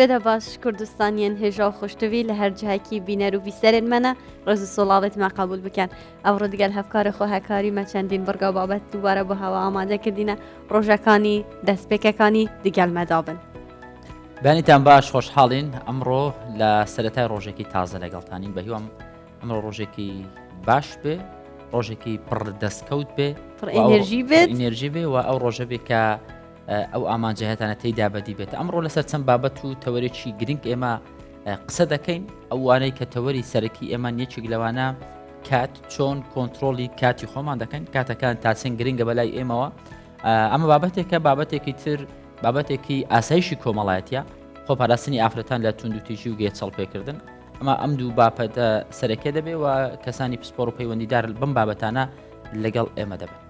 Destpê de baş Kurdistaniyên hêja û xweştivî li her cihekî bîner û bîserên me ne rêz û solavê me qebûl bikin. Ew ro digel hevkarê xwe hekarî me çendîn birga babet dubare bo hewa amade kirdîne rojekanî destpêkekanî digel me dabin. بەیانیتان باش خۆشحاڵین ئەمڕۆ لە سەرەتای ڕۆژێکی تازە لەگەڵتانین بە هیوام ئەمڕۆ ڕۆژێکی باش بێ ڕۆژێکی پڕ دەستکەوت بێ پڕ ئێنێرژی بێت ئینێرژی بێ و ئەو ڕۆژە بێ کە ئەو ئامانجە هەتانە تێیدا بەدی بێت ئەمڕۆ لەسەر چەند بابەت و تەوەرێکی گرنگ ئێمە قسە دەکەین ئەوانەی کە تەوەری سەرەکی ئێمە یەکێک لەوانە کات چۆن کۆنتترۆلی کاتی خۆمان دەکەن کاتەکان تا چەند گرنگە بەلای ئێمەوە ئەمە بابەتێکە بابەتێکی تر بابەتێکی ئاسایشی کۆمەڵایەتە خۆپاراستنی ئافرەتان لە توندوتیژی و گێچەڵ پێکردن ئەمە ئەم دوو باپەتە سەرەکە دەبێ و کەسانی پسپۆر و پەیوەندیدار بەم بابەتانە لەگەڵ ئێمە دەبن.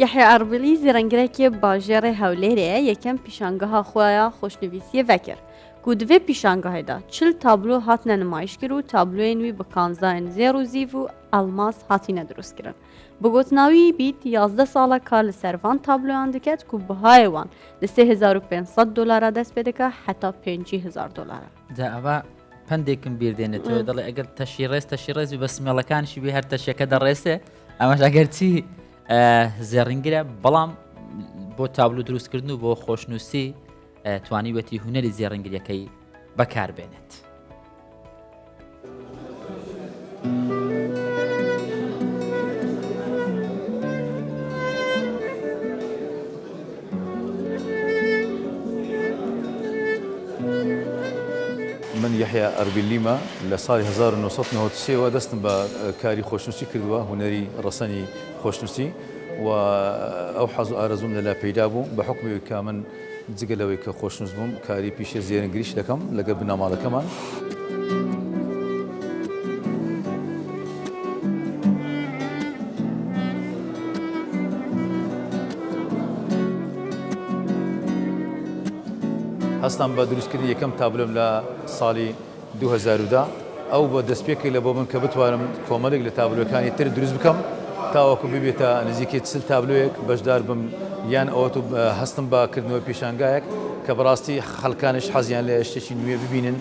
یەحیا ئەربیلی زێڕنگرەکێ باژێڕێ هەولێرێ یەکەم پیشانگەها خوەیا خۆشنویسیە ڤەکرد کو di vê pîşangahê de 40 tablo hatine nimayîşkir û tabloyên wî bi kanzayên zêr û zîv û elmas hatine dirustkirin. Bi gotina wî bît 11 sala kar li ser van tabloyan diket ku bihayê wan li 3500 dolara dest pê dike heta 50,000 dolara. جا ئەوە پەندێکم بیر دێنێتەوە دەڵێ ئەگەر تەشی ڕێز تەشی ڕێزی بە سمێڵەکانشی بێ هەر تەشەکە دەڕێسێ ئەمەش ئەگەر چی زێڕینگرە بەڵام بۆ تابلو دروستکردن و بۆ خۆشنووسی توانیوەتی هونەری زێڕینگریەکەی بەکاربێنێت. من یەحیا ئەربیلیمە لە ساڵی 1993 وە دەستم بە کاری خۆشنووسی کردووە هونەری ڕەسەنی خۆشنووسی و ئەو حەز و ئارەزووم لەلا پەیدا بوو بە حوکمی کە من جگە لەوەی کە خۆشنووس بووم کاری پیشە زێرنگریش دەکەم لەگەڵ بنەماڵەکەمان. هەستام بە دروستکردنی یەکەم تابلۆم لە ساڵی 2010 ئەو بە دەستپێکێک لە بۆ من کە بتوانم کۆمەڵێک لە تابلۆکانی تر دروست بکەم تاوەکو ببێتە نزیکەی 40 تابلۆیەک بەشدار بم یان ئەوەت هەستم بە کردنەوەی پیشانگایەک کە بەڕاستی خەڵکانیش حەزیان لێیە شتێکی نوێ ببینن.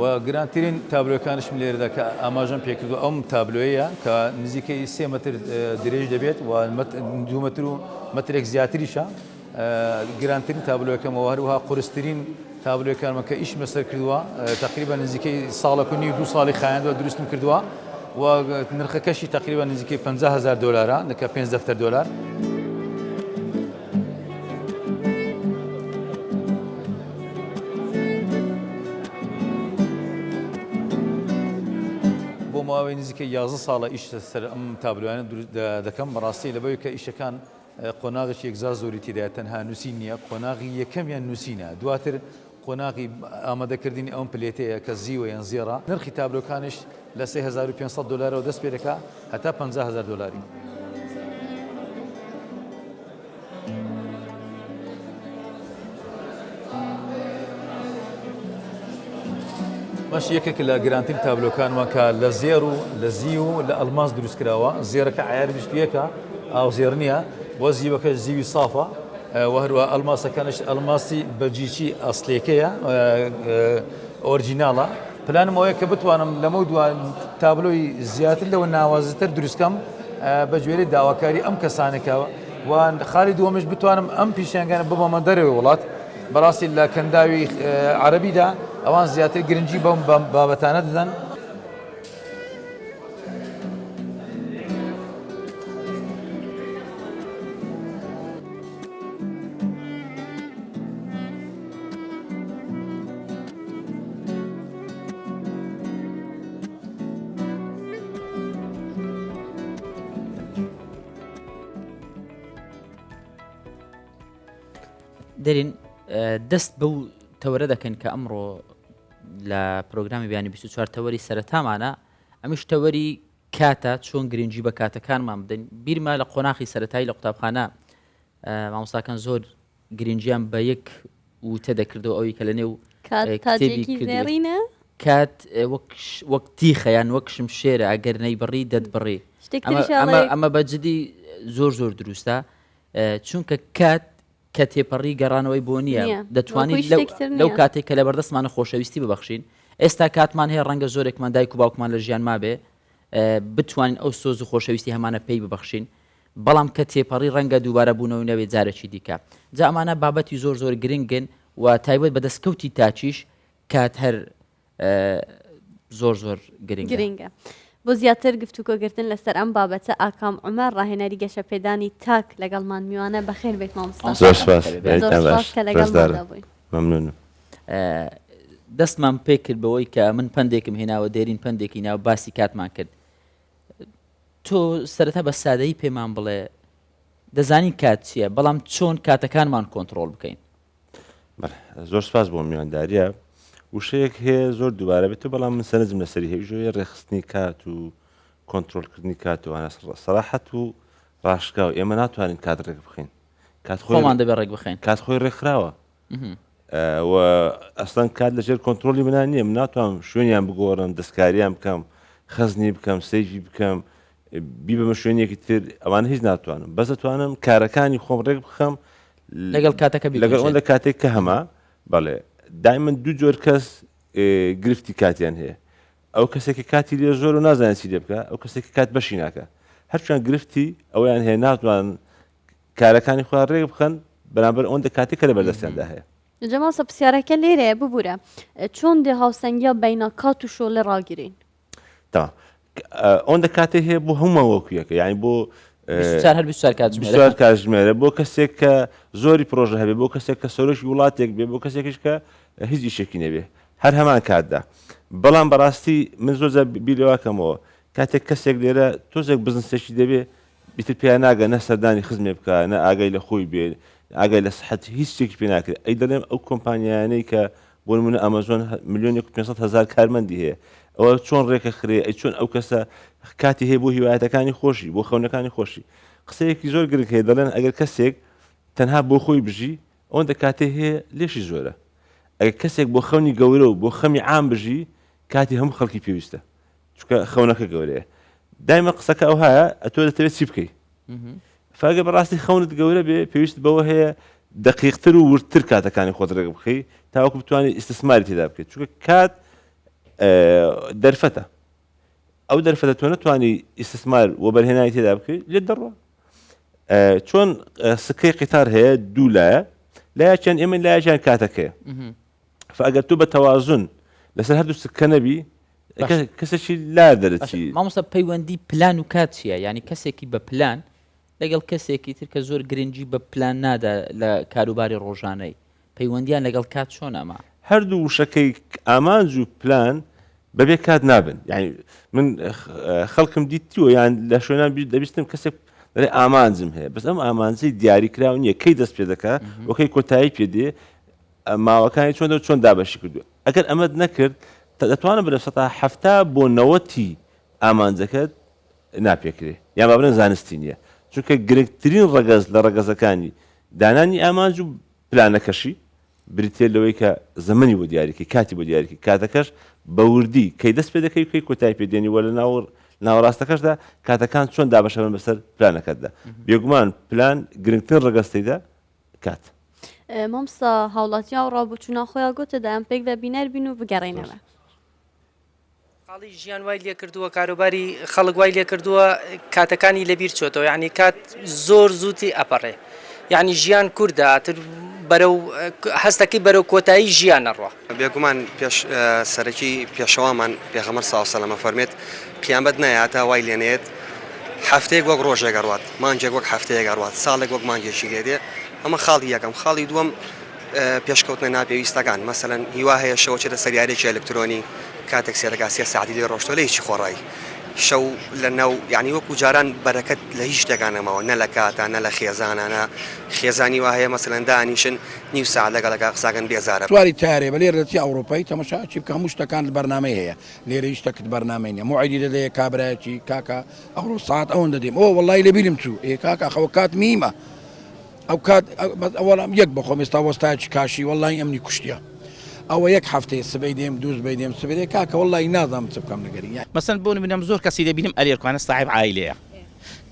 و گرانترین تابلۆکانیشم لێرەدا کە ئاماژەم پێکردووە ئەم تابلۆیە کە نزیکەی سێ مەتر درێژ دەبێت و دوو مەتر و مەترێک زیاتریشە گرانترین تابلۆکەمەوە هەروەها قورسترین تابلۆکانمە کە ئیشم لەسەر کردووە تقریبا نزیکەی ساڵێک و نیو دوو ساڵی خایاندووە دروستم کردووە و نرخەکەشی تقریبا نزیکەی 50 هەزار دۆلارە نکە پێنج دەفتەر دۆلار. بۆ ماوەی نزیکەی 11 ساڵە ئیش سەر ئەم تابلۆیانە دەکەم بەڕاستی لەبەوەی کە ئیشەکان قۆناغێکی یەکجار زۆری تێدایە تەنها نووسین نییە قۆناغی یەکەمیان نووسینە دواتر قۆناغی ئامادەکردنی ئەم پلێتەیە کە زیوە یان زێڕە نرخی تابلۆکانیش لە 3500 دلارەوە دەست پێ دەکا هەتا 50000 دلاری. ئەمەش یەکێکە لە گرانترین تابلۆکانمان کە لە زێڕ و لە زیو و لە ئەڵماس دروست کراوە زێڕەکە عیار 21 ە ئاو زێڕ نییە وە زیوەکە زیوی سافە و هەروە ئەڵماسەکانش ئەڵماسی بەجیچی ئەسلێکەیە ئۆرجیناڵە پلانم ئەوەیە کە بتوانم لەمە دوا تابلۆی زیاتر لەوە ناوازتر دروستکەم بە گوێرەی داواکاری ئەم کەسانێکەوە و خالی دووەمیش بتوانم ئەم پیشانگانە ببەمە دەرەوەی وڵات بەڕاستی لە کەنداوی عەرەبیدا ئەوان زیاتر گرنگی بەم بابەتانە دەدەن. دەرین دەست بەو تەوەرە دەکەن کە ئەمڕۆ لە پرۆگرامی بیانی 24 تەوەری سەرەتامانە ئەمیش تەوەری کاتە چۆن گرنگی بە کاتەکانمان بدەین بیرمە لە قۆناخی سەتایی لە قوتابخانە مامۆستاکان زۆر گرنگیان بە یەک وتە دەکردەوە ئەوی کە لە نێو کات کتێبی تاجێکی کردوێتی. زێڕینە کات وەک وەک تیخە یان وەک شمشێرە ئەگەر نەیبڕی دەتبڕی شتێک ئەمە تریش ئەمە ئەڵێ ئەمە بە جدی زۆر زۆر دروستە چونکە کات کە تێپەڕی گەڕانەوەی بۆ نییە نییە. دەتوانین وەکوو لەو شتێک تر لەو نییە. کاتێک کە لەبەردەستمانە خۆشەویستی ببەخشین ئێستا کاتمان هەیە ڕەنگە زۆرێکمان دایک و باوکمان لە ژیان مابێ بتوانین ئەو سۆز و خۆشەویستی هەمانە پێی ببەخشین بەڵام کە تێپەڕی ڕەنگە دووبارە بوونەوەی نەبێت جارێکی دیکە جا ئەمانە بابەتی زۆر زۆر گرنگن و تایبەت بە دەستکەوتی تاکیش کات هەر زۆر زۆر گرنگە. گرنگە. بۆ زیاتر گفتوگۆگرتن لەسەر ئەم بابەتە ئاکام عومەر ڕاهێنەری گەشەپێدانی تاک لەگەڵمان میوانە بەخێر بێیت مامۆستا. زۆر سپاس. زۆر بەیانتان سپاس باش. کە لەگەڵماندا ڕێزدارم. بووین. مەمنونم. دەستمان پێکرد بەوەی کە من پەندێکم هێناوە دێرین پەندێکی ناو باسی کاتمان کرد تۆ سەرەتا بە سادەیی پێمان بڵێ دەزانین کات چییە بەڵام چۆن کاتەکانمان کۆنتڕۆڵ بکەین؟ بەڵێ زۆر سپاس بۆ میوانداریە وشەیەک هەیە زۆر دووبارە بێت بەڵام من سەرنجم لەسەری هەیە ژۆیە ڕێکخستنی کات و کۆنترۆلکردنی کات و ئەوانە سەراحەت و ڕاشکاو ئێمە ناتوانین کات ڕێک بخەین کات خۆی خۆمان دەبێ ڕێک بخەین کات خۆی ڕێکخراوە و ئەسڵەن کات لەژێر کۆنترۆلی منا نییە من ناتوانم شوێنیان بگۆڕم دەستکاریان بکەم خەزنی بکەم save ی بکەم بیبەمە شوێنێکی تر ئەوان هیچ ناتوانم بەس دەتوانم کارەکانی خۆم ڕێک بخەم لەگەڵ کاتەکە لەگەڵ ئەوەندە کاتێک کە هەمە بەڵێ دایمەن دوو جۆر کەس گرفتی کاتیان هەیە ئەو کەسێک کە کاتی لێ زۆر و نازانێت چی لێ بکە ئەو کەسێک کە کات بەشی ناکە هەرچیان گرفتی ئەویان هەیە ناتوان کارەکانی خۆیان ڕێک بخەن بەرامبەر ئەوەندە کاتێک کە لە بەردەستیاندا هەیە. جا مامۆستا پرسیارەکە لێرەیە ببورە چۆن دێ هاوسەنگیا بەینا کات و شۆلێ ڕاگرین؟ تەمام ئەوەندە کاتێ هەیە بۆ هەموومان وەکو یەکە یعنی بۆ 24 هەر 24 کاتژمێرە 24 کاتژمێرە بۆ کەسێک کە زۆری پرۆژە هەبێ بۆ کەسێک کە سەرۆکی وڵاتێک بێ بۆ کەسێکیش کە هیچ ئیشێکی نەبێ هەر هەمان کاتدا بەڵام بەڕاستی من زۆر جار بیر لەوە کەمەوە کاتێک کەسێک لێرە تۆزێک بزنسێکی دەبێ ئیتر پیا ناگا نە سەردانی خزمێ بکا نە ئاگای لە خۆی بێ ئاگای لە سحەتی هیچ شتێکی پێ ناکرێ ئەی دەڵێم ئەو کۆمپانیایانەی کە بۆ نمونە ئەمەزۆن ملیۆنێک و 500 هەزار کارمەندی هەیە ئەوە چۆن ڕێکەخرێ ئەی چۆن ئەو کەسە کاتی هەیە بۆ هیوایەتەکانی خۆشی بۆ خەونەکانی خۆشی قسەیەکی زۆر گرنگ هەیە دەڵێن ئەگەر کەسێک تەنها بۆ خۆی بژی ئەوەندە کاتێ هەیە لێشی زۆرە ئەگەر کەسێک بۆ خەونی گەورە و بۆ خەمی عام بژی کاتی هەموو خەڵکی پێویستە چونکە خەونەکە گەورەیە دایمە قسەکە ئەوهایە ئەتۆ دەتەوێت چی بکەی فاگە بەڕاستی خەونت گەورە بێ پێویست بەوە هەیە دقیقتر و وردتر کاتەکانی خۆت ڕێک بخەی تاوەکو بتوانانی ئیستثماری تێدا بکەیت چونکە کات دەرفەتە ئەو دەرفەتە تۆ نەتوانی ئیستثمار وەبەرهێنانی تێدا بکەیت لێت دەڕوە چۆن سکەی قیتار هەیە دوو لایە لایەکیان ئێمە لایەکیان کاتەکەیە فئەگەر تۆ بە تەوازن لەسەر هەردوو سکە نەبی کەسێکی لا دەرەچی. مامۆستا پەیوەندی پلان و کات چییە؟ یانی کەسێکی بە پلان لەگەڵ کەسێکی تر کە زۆر گرنگی بە پلان نادا لە کاروباری ڕۆژانەی پەیوەندیان لەگەڵ کات چۆن ئەمە؟ هەردوو وشەکەی ئامانج و پلان بەبێ کات نابن یعنی من خەڵکم دیتیوە یان لە شوێنان دەبیستم کەسێک دەڵێ ئامانجم هەیە بەس ئەم ئامانجەی دیاریکراو نییە کەی دەست پێ دەکا وەکەی کۆتایی پێ دێ ماوەکانی چۆن چۆن دابەشی کردووە ئەگەر ئەمەت نەکرد دەتوانم بڵێم 70% بۆ نەوەتی ئامانجەکەت ناپێکرێ یان با بڵێن زانستی نییە چونکە گرنگترین ڕەگەز لە ڕەگەزەکانی دانانی ئامانج و پلانەکەشی بریتە لەوەی کە زەمەنی بۆ دیاریکەی کاتی بۆ دیاریکەی کاتەکەش بە وردی کەی دەست پێ دەکەی کەی کۆتای پێ دێنی وە لە ناو ناوەڕاستەکەشدا کاتەکان چۆن دابەشەبن بەسەر پلانەکەتدا بێگومان پلان گرنگترین ڕەگەز تێیدا کات. مامۆستا هاوڵاتیان و ڕابوچونا خۆیا گۆتە دایان پێکڤە بینەر بین و بگەڕێینەوە. خاڵی ژیان وای لێکردووە کاروباری خەڵک وای لێکردووە کاتەکانی لەبیر چۆتەوە یعنی کات زۆر زووتی ئەپەڕێ یعنی ژیان کوردە ئەتر بەرەو هەستەکەی بەرەو کۆتایی ژیان ئەڕوا. بێگومان پێش سەرەکی پێشەوامان پێغەمبەر صلی اللە علیە وسلم ئەفەرمێت قیامەت نایە هەتا وای لێ نەیەت هەفتەیەک وەک ڕۆژێک ئەڕوات مانگێک وەک هەفتەیەک ئەڕوات ساڵێک وەک مانگێکی لێ دێ ئەمە خاڵی یەکەم خاڵی دووەم پێشکەوتنە ناپێویستەکان مەسەلەن هیوا هەیە شەوە چێتە سەر یاریەکی ئەلکترۆنی کاتێک سێرەکا سێ ساعتی لێ ڕۆشتوە لە هیچی خۆڕایی شەو لە ناو یعنی وەکو جاران بەرەکەت لە هیچ شتێکا نەماوە نە لە کاتا نە لە خێزانە نە خێزانی وا هەیە مەسەلەن دانیشن نیو ساعت لەگەڵەکا قساکەن بێزارە. سواری تەیارەیە بە لێرە دەچی ئەوڕوپای تەمەشا ئەچی بکە هەموو شتەکانت بەرنامەی هەیە لێرە هیچ شتەکت بەرنامەی نیە موعیدی دەدەیە کابرایەکی کاکە ئەوڕۆ سەعات ئەوەندە دێم ئۆ وەڵای لەبیرم چوو ئێ کاکە ئەخەوە کات مهیمە. ئەو کات ئەوەڵام یەک بەخۆم ئێستا وەستایەکی کاشی وەڵی ئەمنی کوشتە ئەوە یەک هەفتەیە سبەی دێم دووس بەی دێم سبەی کاکە وەڵی نازانم چ بکەم لەگەری. مەسەن بۆ نمونە زۆر کەسی دەبینم ئەرێرکوانە ساحێب عایلەیە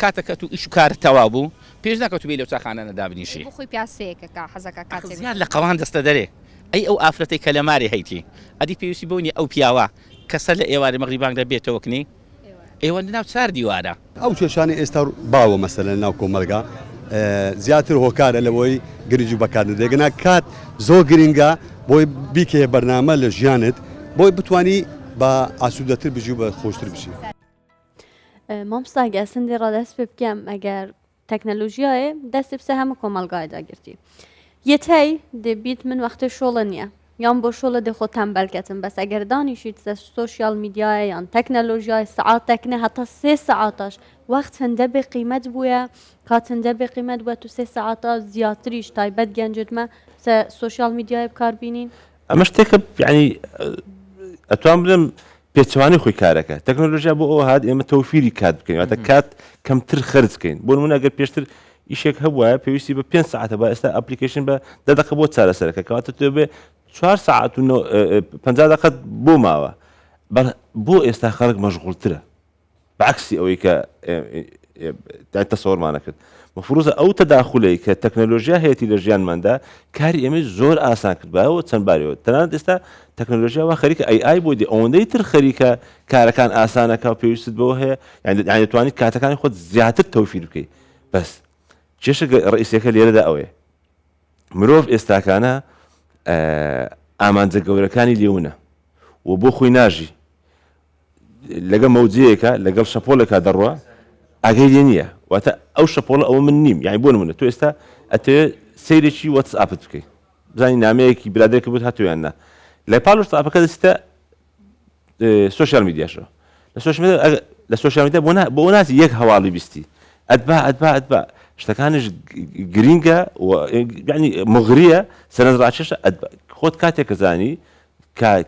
کاتەکە تو ئیش و کارت تەواو بوو پێویست ناکا تو بێی لەو چاخانانە دابنیشی. بۆ خۆی پیاسەیەک ئەکا حەزەکا ئەخ کاتێک زیاد لە قەوان دەستە دەرێ ئەی ئەو ئافرەتەی کە لە مارێ هەیتی ئەدی پێویستی بەوە نیە ئەو پیاوە کە سەر لە ئێوارێ مەغریبانگ دە بێتەوە کنی ئێوە لە ناو چار دیوارە. ئەو کێشانەی ئێستا باوە مەسەلەن لەناو کۆمەڵگا زیاتر هۆکارە لەوەی گرنگی بەکات نەدرێت گەنا کات زۆر گرنگە بۆی بیکەیە بەرنامە لە ژیانت بۆی بتانی بە ئاسوودەتر بژی و بە خۆشتر بژی. مامۆستا گە سندی ڕا دەست پێ بکەم ئەگەر تەکنەلۆژیایێ دەستی بسە هەموو کۆمەڵگای داگرتی یەتەی دێ بیت من وەختێ شۆڵە نییە یان بۆ شۆڵە دێ خۆ تەمبەل کەتم بەس ئەگەر دانیشیت سە سۆشیال میدیایە یان تەکنەلۆژیای سەعاتەک نە هەتا سێ سەعاتاش وەخت هەندە بێ قیمەت بووە کات هەندە بێ قیمەت بووە تو سێ سەعاتا زیاتریش تایبەت گەنجت مە سە سۆشیال میدیای بکار بینین. ئەمە شتێکە یعنی ئەتوان بڵێم پێچەوانەی خۆی کارەکە تەکنۆلۆژیا بۆ ئەوە هات ئێمە تەوفیری کات بکەین واتە کات کەمتر خرج بکەین بۆ نمونە ئەگەر پێشتر ئیشێک هەبووە پێویستی بە 5 ساعتە با ئێستا application بە دە دقە بۆ چارەسەرەکە کەواتە تۆ بێ 4 ساعت و 50 دقە بۆ ماوە بۆ ئێستا خەڵک مەشغوڵترە بە عەکسی ئەوەی کە تەسەوەرمان ئەکرد. مەفروزە ئەو تەداخولەی کە تەکنەلۆژیا هەیەتی لە ژیانماندا کاری ئێمەی زۆر ئاسان کرد بەوە چەند بارەوە تەنانەت ئێستا تەکنەلۆژیا وا خەریکە AI بۆ دێ ئەوەندەی تر خەریکە کارەکان ئاسانەکە و پێویستت بەوە هەیە یان دەتوانیت کاتەکانی خۆت زیاتر تەوفیر بکەیت بەس کێشە ڕئیسیەکە لێرەدا ئەوەیە مرۆڤ ئێستاکانە ئامانجە گەورەکانی لێونە و بۆ خۆی ناژی لەگە مەوجەیەکە لەگەڵ شەپۆلێکا دەڕوا ئاگای لێ نییە واتە ئەو شەپۆڵە ئەوە من نیم یانی بۆ نمونە تۆ ئێستا ئەتەوێ سەیرێکی وەتس ئاپت بکەی بزانی نامەیەکی برادێکە بوت هاتوو یان نا لە پاڵ وەتس ئاپەکە دەچیتە سۆشیال میدیاشەوە لە سۆشیال میدیا لە سۆشیال میدیا بۆ بۆ ناسی یەک هەواڵی بیستی ئەتبا ئەتبا ئەتبا شتەکانیش گرینگە و یعنی مغریە سەرنج ڕاکێشە خۆت کاتێک کە زانی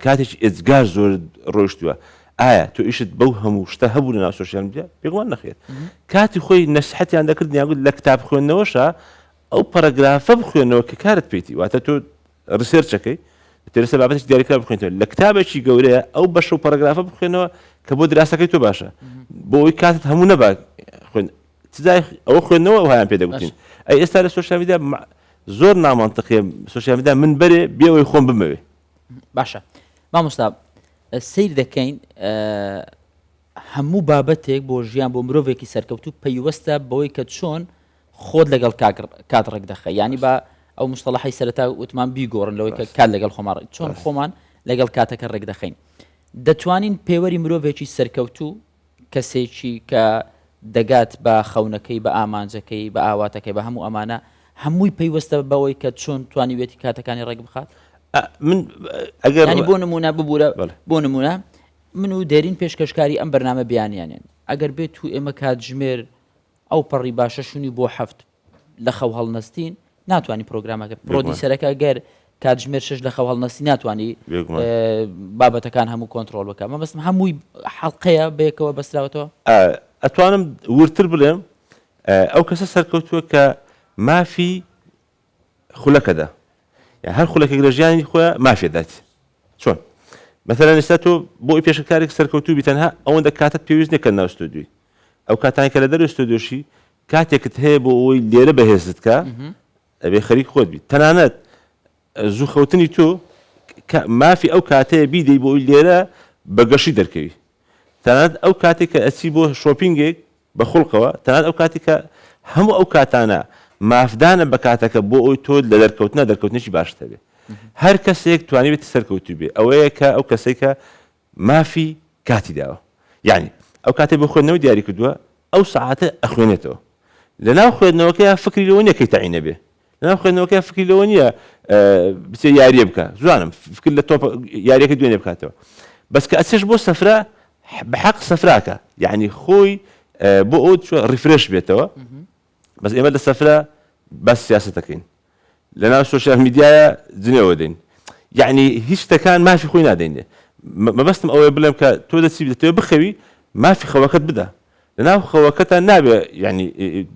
کاتێکی ئێجگار زۆر ڕۆیشتووە ئایا تۆ ئیشت بەو هەموو شتە هەبوو لە ناو سۆشیال میدیا بێگومان نەخێر کاتی خۆی نەسحەتیان دەکرد یان گوت لە کتاب خوێندنەوەشە ئەو پەرەگرافە بخوێنەوە کە کارت پێیتی واتە تۆ research ەکەی تێرسە بابەتێکی دیاریکراو بخوێنیتەوە لە کتابێکی گەورەیە ئەو بەشە و پەرەگرافە بخوێنەوە کە بۆ دراسەکەی تۆ باشە بۆ ئەوەی کاتت هەموو نەبا خوێن چ جای ئەوە خوێندنەوە ئەوهایان پێ دەگوتین ئەی ئێستا لە سۆشیال میدیا زۆر نامەنتقیە سۆشیال میدیا من بەرێ بێ ئەوەی خۆم بمەوێ. باشە مامۆستا سیر دەکەین هەموو بابەتێک بۆ ژیان بۆ مرۆڤێکی سەرکەوتوو پەیوەستە بەوەی کە چۆن خۆت لەگەڵ کات ڕێک دەخە ینی با ئەو مستەڵحی سەرتا وتمان بیگۆڕن لەوەی کە کات لەگەڵ خۆمان چۆن خۆمان لەگەڵ کاتەکە ڕێک دەخەین دەتوانین پێوەری مرۆڤێکی سەرکەوتوو کەسێکی کە دەگات بە خەونەکەی، بە ئامانجەکەی، بە ئاواتەکەی، بە هەموو ئەمانە، هەمووی پەیوەستە بەوەی کە چۆن توانیویەتی کاتەکانی ڕێک بخات؟ من ئەگەر یانی بۆ نموونە ببوورە بۆ نموونە من و دێرین پێشکەشکاری ئەم بەرنامە بیانیانین ئەگەر بێت و ئێمە کاتژمێر ئەو پەڕی باشە شوونی بۆ حەفت لە خەو هەڵنەستین ناتوانانی پرۆگرامەکە producer ەکە گەر کاتژمێر شش لە خەو هەڵنەستی ناتوانانی بابەتەکان هەموو کۆنترۆل بکە مەبەستم هەمووی حەڵقەیە بەیەکەوە بەستراوەتەوە. ئەتوانم وردتر بڵێم ئەو کەسە سەرکەوتووە کە مافی خولەکەدا یان هەر خولەکێک لە ژیانی خۆیان مافێ دات چۆن مەسەلەن ئێستا تۆ بۆ ئەوی پێشکەکارێک سەرکەوتوو بی تەنها ئەوەندە کاتت پێویست نییە کە ناو ستۆدیۆی ئەو کاتانی کە لە دەرەوەی ستۆدیۆشی کاتێکت هەیە بۆ ئەوەی لێرە بەهێزت کە ئەبێ خەریک خۆت بیت تەنانەت زوو خەوتنی تۆ مافی ئەو کاتەیە بیدەی بۆ ئەوی لێرە بە گەشی دەرکەوی تەنانەت ئەو کاتێک کە ئەچی بۆ shopping ێک بە خوڵقەوە تەنانەت ئەو کاتێک کە هەموو ئەو کاتانە مافدانە بە کاتەکە بۆ ئەوی تۆ لە دەرکەوتنە دەرکەوتنێکی باشت هەبێ هەر کەسێک توانیبێتی سەرکەوتوو بێ ئەوەیە کە ئەو کەسێک کە مافی کاتی داوە یانی ئەو کاتەی بۆ خوێندنەوە دیاری کردووە ئەو سەعاتە ئەخوێنێتەوە لەناو خوێندنەوەکەیا فکری لەوە نییە کەی تەعینە بێ لەناو خوێندنەوەکەیا فکری لەوە نییە بچێ یاریە بکە زوانم فکر لە تۆپ یاریەکە دوێنێ بکاتەوە بەس کە ئەچێش بۆ سەفرە بە حەق سەفراکە یعنی خۆی بۆ ئەو refresh بێتەوە بەس ئێمە لە سەفرە باس سیاسەت دەکەین لەناو سۆشیال میدیایە جنێوە دەین یعنی هیچ شتەکان مافی خۆی نادەینێ مەبەستم ئەوەیە بڵێم کە تۆ دەچی دەتەوێت بخەوی مافی خەوەکەت بدە. لەناو خەوەکەتا نابێ یعنی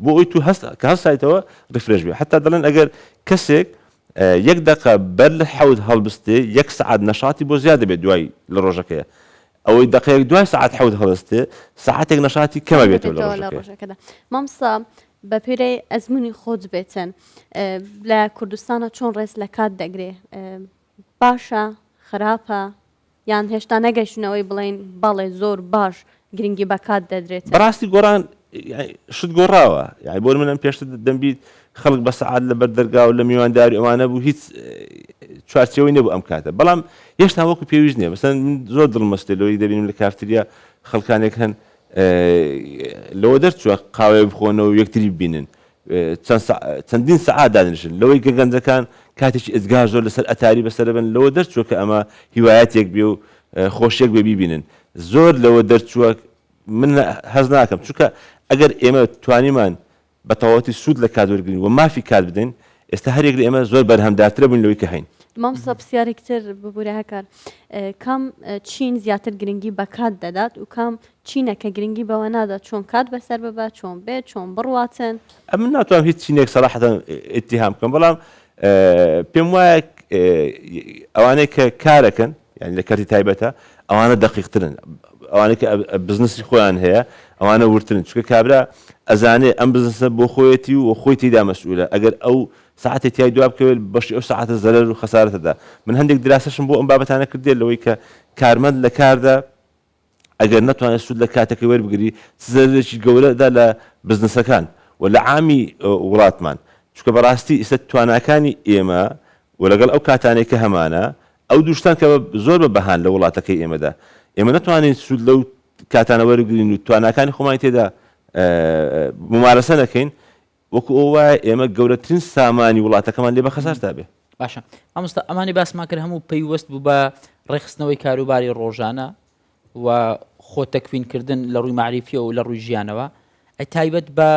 بۆ ئەوی تو هەست کە هەستایتەوە refresh بێ حتا دەڵێن ئەگەر کەسێک یەک دەقە بەر لە حەوت هەڵبستێ یەک سەعات نەشاتی بۆ زیاد دەبێت دوای لە ڕۆژەکەیە ئەوەی دەقەیەک دوای سەعات حەوت هەڵستێ سەعاتێک نەشاتی کەمە بێتەوە لە ڕۆژەکەدا. مامۆستا بە پێرەی ئەزموونی خۆت بێتن لە کوردستانە چۆن ڕێز لە کات دەگرێ باشە خراپە یان هێشتا نەگەیشتوون ئەوەی بڵێین بەڵێ زۆر باش گرنگی بە کات دەدرێت؟ بەڕاستی گۆڕان شت گۆڕاوە یانی بۆ من ئەم پێشتر دەمبیت خەڵک بە سەعات لە بەر دەرگا و لە میوانداری ئەوانە بوو هیچ چوارچێوەی نەبوو ئەم کاتە بەڵام هێشتا وەکو پێویست نییە مەسەن من زۆر دڵم مەستێ لەوەی دەبینم لە کافتریا خەڵکانێک هەن لەوە دەرچووە قاوەیە بخۆنەوە و یەکتری ببینن چەند چەندین سەعات دادەنیشن لەوەی کە گەنجەکان کاتێکی ئێجگار زۆر لەسەر ئەتاری بەسەرەبەن لەوە دەرچووە کە ئەمە هیوایەتێک بێ و خۆشیەک بێ بیبینن زۆر لەوە دەرچووە من هەست ناکەم چونکە ئەگەر ئێمە توانیمان بە تەواوەتی سوود لە کات وەرگرین و مافی کات بدەین ئێستا هەریەک لە ئێمە زۆر بەرهەمدارترە بووین لەوەی کە هەین. مامۆستا پرسیارێک تر ببورە هەکار کام چین زیاتر گرنگی بە کات دەدات و کام چینە کە گرنگی بەوە نادات چۆن کات بەسەر ببات چۆن بێت چۆن بڕواتن؟ ئەمن ناتوانم هیچ چینێک سەراحەتەن ئیتیهام بکەم بەڵام پێم وایە ئەوانەی کە کارەکەن یانی لە کەرتی تایبەتە ئەوانە دەقیقترن ئەوانەی کە بزنسی خۆیان هەیە ئەوانە وردترن چونکە کابرا ئەزانێ ئەم بزنسە بۆ خۆیەتی و خۆی تێیدا مەسئولە ئەگەر ئەو سەعاتێ تیای دوا بکەوێت بەشی ئەو سەعاتە زەرەر و خەسارەتە دا من هەندێک دراسەشم بۆ ئەم بابەتانە کردێ لەوەی کە کارمەند لە کاردا ئەگەر نەتوانێت سوود لە کاتەکەی وەربگری چ زەرەرێکی گەورە دا لە بزنسەکان و لە عامی وڵاتمان چونکە بەڕاستی ئیستا تواناکانی ئێمە و لەگەڵ ئەو کاتانەی کە هەمانە ئەو دوو شتان کە زۆر بە بەهان لە وڵاتەکەی ئێمەدا ئێمە نەتوانین سوود لەو کاتانە وەرگرین و تواناکانی خۆمانی تێدا ممارەسە نەکەین وەکو ئەوە وایە ئێمە گەورەترین سامانی وڵاتەکەمان لێ بە خەسارتا بێ. باشە مامۆستا ئەمانی باسمان کرد هەموو پەیوەست بوو بە ڕێکخستنەوەی کاروباری ڕۆژانە و خۆ تەکوینکردن لە ڕووی معریفیەوە و لە ڕووی ژیانەوە ئەی تایبەت بە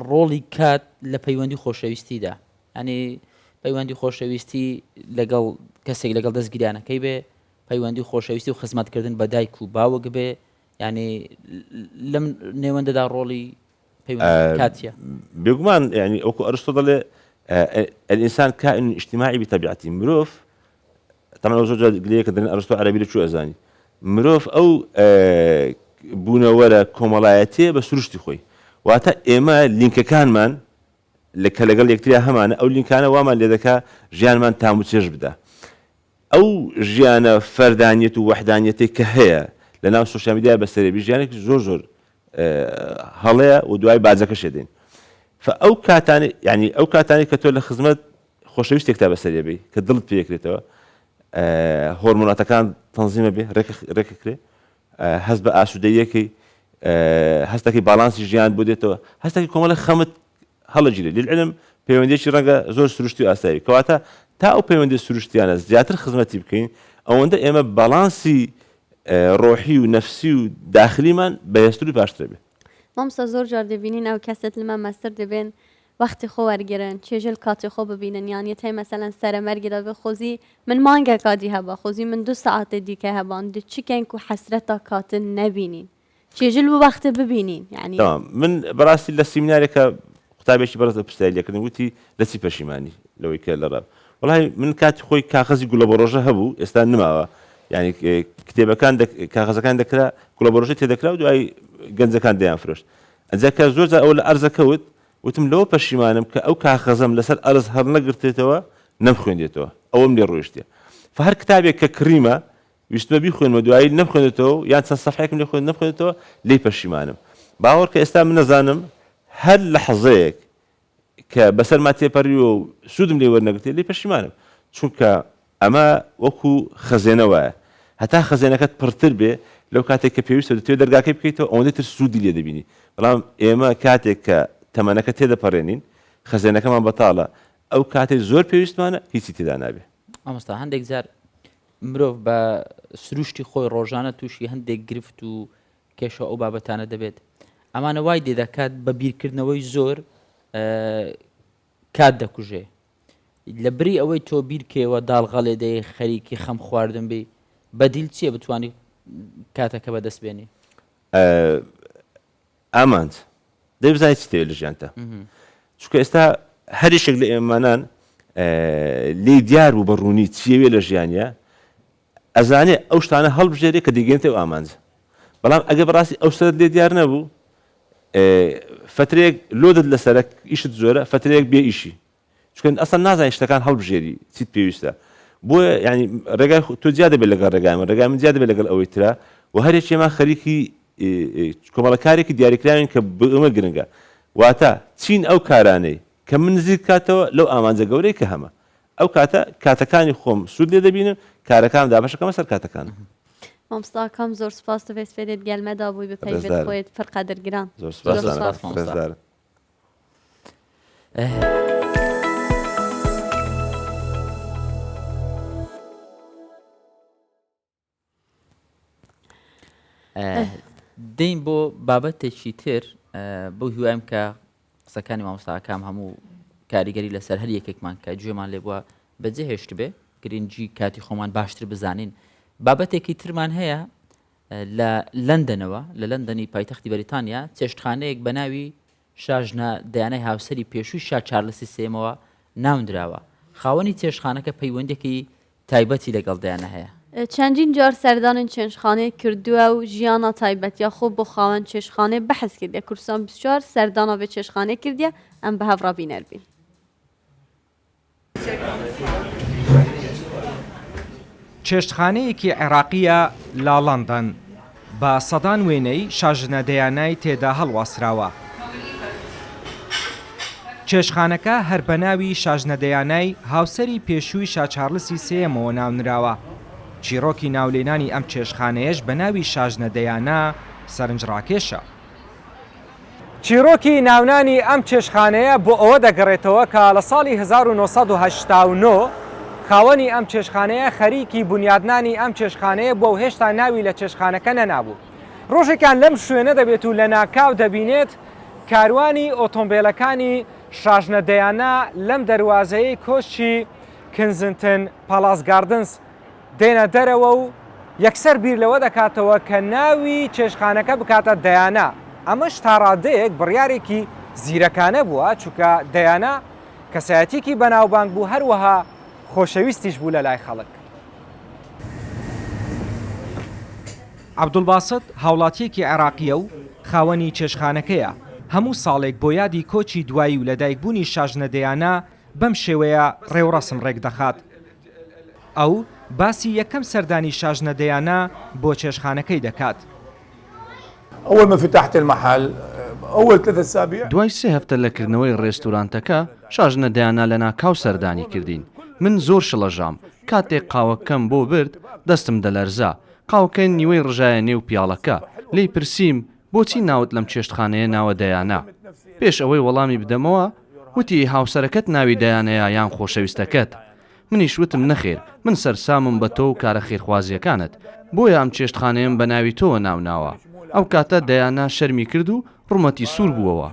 ڕۆڵی کات لە پەیوەندی خۆشەویستیدا ینی پەیوەندی خۆشەویستی لەگەڵ کەسێک لەگەڵ دەستگیرانەکەی بێ پەیوەندی خۆشەویستی و خزمەتکردن بە دایک و باوک بێ ینی لەم نێوەندەدا ڕۆڵی پەیوەندی کات چیە؟ بێگومان یعنی وەکو ئەرستۆ دەڵێ الانسان كائن اجتماعي بطبيعته مرۆڤ طبعا زۆر جار گلەیەکە دەڵێن ئەرستۆ عەرەبی لە کوێ ئەزانی مرۆڤ ئەو بوونەوەرە کۆمەڵایەتیە بە سروشتی خۆی واتە ئێمە لینکەکانمان لە کە لەگەڵ یەکتریا هەمانە ئەو لینکانە وامان لێدەکا ژیانمان تام و چێژ بدا ئەو ژیانە فەردانیەت و وەحدانیەتەی کە هەیە لە ناو سۆشیال میدیا بەسەرێبی ژیانێکی زۆر زۆر هەڵەیە و دوای باجەکەشێ دێن فە ئەو کاتانی یعنی ئەو کاتانی کە تۆ لە خزمەت خۆشەویستێکتا بەسەرێ بی کە دڵت پێکرێتەوە هۆرمۆناتەکان تەنزیمە بێ ڕێکەکرێ هەست بە ئاسوودەیەکەی هەستەکەی باڵانسی ژیان بۆ دێتەوە هەستەکەی کۆمەڵە خەمت هەڵەگیرێت للعلم پەیوەندیەکی ڕەنگە زۆر سروشتی و ئاسایی کەواتە تا ئەو پەیوەندی سروشتیانە زیاتر خزمەتی بکەین ئەوەندە ئێمە باڵانسی ڕۆحی و نەفسی و داخلیمان بەهێزتر و باشترە بێ. مامۆستا زۆر جار دەبینین ئەو کەسێت لمە مەستر دەبێن وەختی خۆ وەرگرن چێژل کاتی خۆ ببینن یان یەتای مەسەلەن سەرە مەرگی دەبێ خۆزی من مانگەکا دی هەبا خۆزی من دو سەعاتێ دیکە هەبان دو چ کەین کو حەسرەتا کاتن نەبینین چێژل و وەختە ببینین یعنی. تەمام من بەڕاستی لە سیمینارێکا قوتابێکی بەڕێز ئەو پرسیاری لێکردم وتی لە چی پەشیمانی لەوەی کە لە ڕاب وەڵای من کاتی خۆی کاغەزی گوڵەبەڕۆژە هەبوو ئێستا نماوە یعنی کتێبەکان کاغەزەکان دەکرا گوڵەبەڕۆژەی تێدەکرا و دوای گەنجەکان دەیان فرۆشت ئەجا کە زۆر جار ئەوە لە ئەرزە کەوت وتم لەوە پەشیمانم کە ئەو کاغەزەم لەسەر ئەرز هەڵنەگرتێتەوە نەمخوێندێتەوە ئەوەم لێ ڕۆیشتێ فهەر کتابێک کە کڕیمە ویستمە بیخوێنمە دوایی نەمخوێندێتەوە یان چەند سەفحەیەکم لێ خوێند نەمخوێندێتەوە لێی پەشیمانم باوەڕکە ئێستا من نەزانم هەر لەحزەیەک کە بەسەرما تێپەڕیوە و سوودم لێ وەرنەگرتێ لێی پەشیمانم چونکە ئەمە وەکو خەزێنە وایە هەتا خەزێنەکەت پڕتر بێ لەو کاتێک کە پێویستە دەتەوێت دەرگاکەی بکەیتەوە ئەوەندەی تر سوودی لێ دەبینی بەڵام ئێمە کاتێک کە تەمەنەکە تێدەپەڕێنین خەزێنەکەمان بەتاڵە ئەو کاتێک زۆر پێویستمانە هیچی تێدا نابێ. مامۆستا هەندێک جار مرۆڤ بە سروشتی خۆی ڕۆژانە تووشی هەندێک گرفت و کێشە ئەو بابەتانە دەبێت ئەمانە وای لێ دەکات بە بیرکردنەوەی زۆر کات دەکوژێ لە بری ئەوەی تۆ بیرکەوە داڵغەڵێ دەی خەریکی خەم خواردن بی بەدیل چییە بتانی کاتەکە بەدەست بێنی؟ ئامانج دەبێ بزانیت چی تەوێت لە ژیانتا چونکە ئێستا هەر یەکێک لە ئێمەمانان لێی دیار بوو بە ڕوونی چیەوێ لە ژیانیا ئەزانێ ئەو شتانە هەڵبژێرێ کە دەیگەێنێتە ئەو ئامانجە بەڵام ئەگەر بەڕاستی ئەو شتەت لێ دیار نەبوو فترەیەک لۆدت لەسەرە ئیشت زۆرە فترەیەک بێ ئیشی چونکە ئەسڵەن نازانی شتەکان هەڵبژێری چیت پێویستە بۆیە یانی ڕێگای تۆ جیا دەبێت لەگەڵ ڕێگای من ڕێگای من جیا دەبێت لەگەڵ ئەوەی ترا و هەرێکێمان خەریکی کۆمەڵە کارێکی دیاریکراوین کە بۆ ئێمە گرنگە واتە چین ئەو کارانەی کە من نزیک کاتەوە لەو ئامانجە گەورەی کە هەمە ئەو کاتە کاتەکانی خۆم سوود لێ دەبینم کارەکانم دابەشەکەمە سەر کاتەکانم. مامۆستا کام زۆر سپاس تو ڤێ سپێدێت گەل مەدا بووی بە پەیڤت خۆیت پر قەدر گران. زۆر سپاس ڕێزدارم. دێین بۆ بابەتێکی تر بەو هیوایم کە قسەکانی مامۆستاکام هەموو کاریگەری لەسەر هەر یەکێکمان کە گوێمان لێ بووە بەجێ هێشت بێ گرنگی کاتی خۆمان باشتر بزانین بابەتێکی ترمان هەیە لە لەندەنەوە لە لەندەنی پایتەختی بەریتانیا چێشتخانەیەک بە ناوی شاژنە دیانای هاوسەری پێشووی شا چارلسی سێمەوە ناونراوە خاوەنی چێشتخانەکە پەیوەندێکی تایبەتی لەگەڵ دیانا هەیە. چەندین جار سەردانین چێشتخانەی کردووە و ژیانا تایبەتیا خۆ بۆ خاوەن چێشتخانەی بەحس کردیە کوردستان 24 سەردانا ڤێ چێشتخانەی کردیە ئەم بە هەڤ ڕا بینەر بین. چێشتخانەیەکی عێراقییە لە لەندەن، بە سەدان وێنەی شاژنە دەیانای تێدا هەڵواسراوە. چێشتخانەکە هەر بە ناوی شاژنە دەیانای هاوسەری پێشووی شا چارلسی سێیەمەوە ناونراوە. چیڕۆکی ناولێنانی ئەم چێشتخانەیەش بە ناوی شاژنە دەیانا سەرنجڕاکێشە. چیڕۆکی ناونانی ئەم چێشتخانەیە بۆ ئەوە دەگەڕێتەوە کە لە ساڵی 1989 خاوەنی ئەم چێشتخانەیە خەریکی بونیادنانی ئەم چێشتخانەیە بووە و هێشتا ناوی لە چێشتخانەکە نەنابوو. ڕۆژێکیان لەم شوێنە دەبێت و لەناکاو دەبینێت کاروانی ئۆتۆمبێلەکانی شاژنە دەیانا لەم دەروازەیەی کۆشکی کنزنتن پاڵاس گاردنز دێنە دەرەوە و یەکسەر بیر لەوە دەکاتەوە کە ناوی چێشتخانەکە بکاتە دەیانا، ئەمەش تاڕادەیەک بڕیارێکی زیرەکانە بووە، چونکە دەیانا کەسایەتیەکی بەناوبانگ بوو، هەروەها خۆشەویستیش بوو لەلای خەڵک. عەبدولباسط هاوڵاتییەکی عێراقییە و خاوەنی چێشتخانەکەیە، هەموو ساڵێک بۆ یادی کۆچی دوایی و لەدایکبوونی شاژنە دەیانا بەم شێوەیە ڕێوڕەسم ڕێکدەخات. ئەو باسی یەکەم سەردانی شاژنە دەیانا بۆ چێشتخانەکەی دەکات. دوای سێ هەفتە لە کردنەوەی ڕێستورانتەکە، شاژنە دەیانا لەناکاو سەردانی کردین. من زۆر شڵەژام. کاتێک قاوەکەم بۆ برد، دەستم دەلەرزا. قاوەکە نیوەی ڕژایە نێو پیاڵەکە. لێی پرسیم، بۆچی ناوت لەم چێشتخانەیە ناوە دەیانا؟ پێش ئەوەی وەڵامی بدەمەوە، وتی، هاوسەرەکەت ناوی دەیانەیە یان خۆشەویستەکەت؟ منیش وتم نەخێر، من سەرسامم بە تۆ و کارە خێرخوازییەکانت، بۆیە ئەم چێشتخانەیەم بە ناوی تۆوە ناوناوە. ئەو کاتە دەیانا شەرمی کرد و ڕوومەتی سوور بووەوە.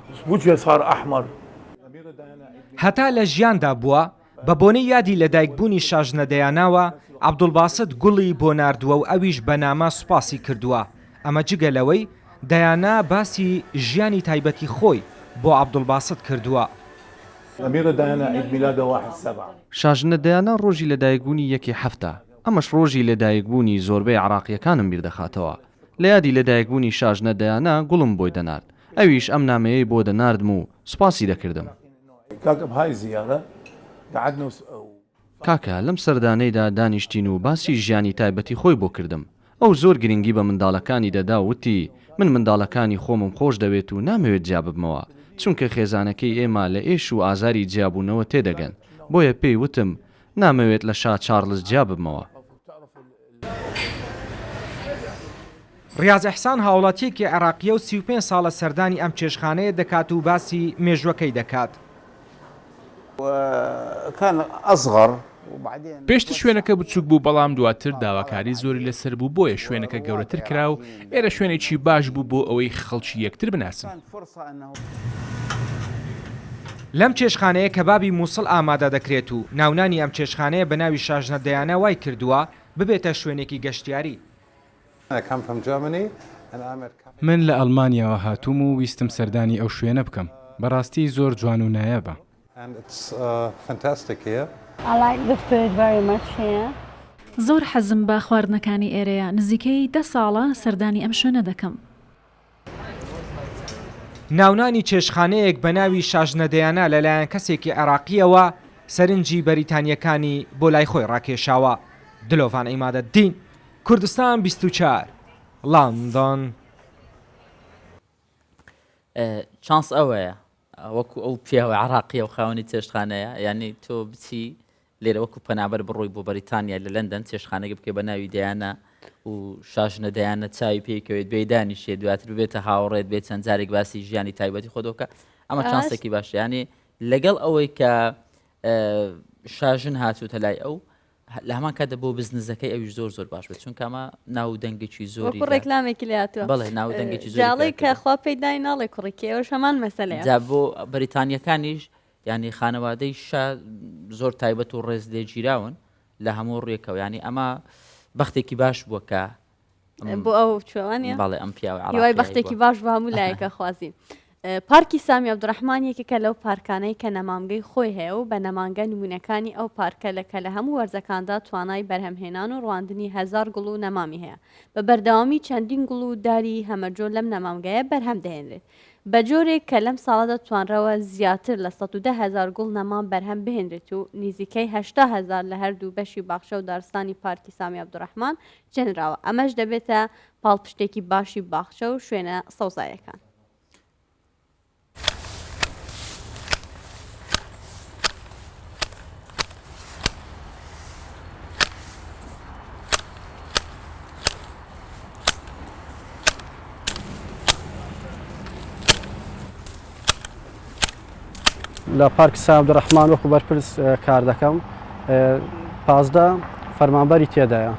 هەتا لە ژیاندا بووە، بە بۆنەی یادی لەدایکبوونی شاژنە دەیاناوە، عەبدولباسط گوڵی بۆ ناردووە و ئەویش بە نامە سوپاسی کردووە، ئەمە جگە لەوەی دەیانا باسی ژیانی تایبەتی خۆی بۆ عەبدولباسط کردووە. شاژنە دەیانا ڕۆژی لەدایکبوونی یەکی حەفتە، ئەمەش ڕۆژی لەدایکبوونی زۆربەی عێراقییەکانم بیردەخاتەوە. لە یادی لەدایکبوونی شاژنە دەیانا گوڵم بۆی دەنارد، ئەویش ئەم نامەیەی بۆ دەناردم و سوپاسی دەکردم. کاکە لەم سەردانەیدا دانیشتین و باسی ژیانی تایبەتی خۆی بۆ کردم. ئەو زۆر گرنگی بە منداڵەکانی دەدا و وتی، من منداڵەکانی خۆمم خۆش دەوێت و نامەوێت جیا ببمەوە، چونکە خێزانەکەی ئێمە لە ئێش و ئازاری جیابوونەوە تێدەگەن، بۆیە پێی وتم نامەوێت لە شا چارڵز جیا ببمەوە. ڕیاز ئیحسان هاوڵاتییەکی عێراقییە و 35 ساڵە سەردانی ئەم چێشتخانەیە دەکات و باسی مێژووەکەی دەکات. پێشتر شوێنەکە بچووک بوو، بەڵام دواتر داواکاری زۆری لەسەر بوو، بۆیە شوێنەکە گەورەتر کرا و ئێرە شوێنێکی باش بوو بۆ ئەوەی خەڵکی یەکتر بناسن. لەم چێشتخانەیە کەبابی موسڵ ئامادە دەکرێت و ناونانی ئەم چێشتخانەیە بە ناوی شاژنە دەیانا وای کردووە ببێتە شوێنێکی گەشتیاری. من لە ئەڵمانیاوە هاتووم و ویستم سەردانی ئەو شوێنە بکەم. بەڕاستی زۆر جوان و نایابە. زۆر حەزم بە خواردنەکانی ئێرەیە، نزیکەی دە ساڵە سەردانی ئەم شوێنە دەکەم. ناونانی چێشتخانەیەک بە ناوی شاژنە دەیانا لەلایەن کەسێکی عێراقییەوە سەرنجی بەریتانییەکانی بۆ لای خۆی ڕاکێشاوە. دلۆڤان عیمادەدین، کوردستان 24، لەندەن. چانس ئەوەیە وەکو ئەو پیاوە عراقیە و خاوەنی چێشتخانەیە یعنی تۆ بچی لێرە وەکو پەنابەر بڕۆی بۆ بەریتانیا لە لەندەن چێشتخانەکە بکەی بە ناوی دەیانە و شاژنە دەیانە چاوی پێکەوێت بێ دانیشێ دواتر ببێتە هاوڕێت بێت چەند جارێک باسی ژیانی تایبەتی خۆدۆکە ئەمە چانسێکی باش ینی لەگەڵ ئەوەی کە شاژن هاتوتە لای ئەو لە هەمان کاتدا بۆ بزنزەکەی ئەویش زۆر زۆر باش بێت چونکە ئەمە ناو و دەنگێکی زۆری وەکو ڕێکلامێکی لێ هاتووە بەڵێ ناو و دەنگێکی زۆری جاڵێ پیا کە کردووە. خوا پێی دای ناڵێ کوڕی کێ ئەوش هەمان مەسەلەیە. جا بۆ بەریتانیەکانیش یانی خانەوادەی شا زۆر تایبەت و ڕێز لێگیراون لە هەموو ڕوویەکەوە یانی ئەمە بەختێکی باش بووە کە بۆ ئەو چووانە بەڵێ ئەم پیاوە هیوای بەختێکی باش بە هەموو لایەکە خوازین. پارکی سامی عەبدولڕەحمان یەکێکە لەو پارکانەی کە نەمامگەی خۆی هەیە و بە نەمانگە نموونەکانی ئەو پارکە لە کە لە هەموو وەرزەکاندا توانای بەرهەمهێنان و ڕواندنی هەزار گوڵ و نەمامی هەیە بە بەردەوامی چەندین گوڵ و داری هەمەجۆر لەم نەمامگەیە بەرهەم دەهێنرێت بە جۆرێک کە لەم ساڵەدا توانراوە زیاتر لە 110 هەزار گوڵ نەمام بەرهەم بهێنرێت و نیزیکەی 80 هەزار لە هەردوو بەشی باخچە و دارستانی پارکی سامی عەبدولڕەحمان چێنراوە، ئەمەش دەبێتە پاڵپشتێکی باشی باخچە و شوێنە سەوزاییەکان. لە پارکی سام عەبدولڕەحمان وەکو بەرپرس کار دەکەم 15 فەرمانبەری تێدایە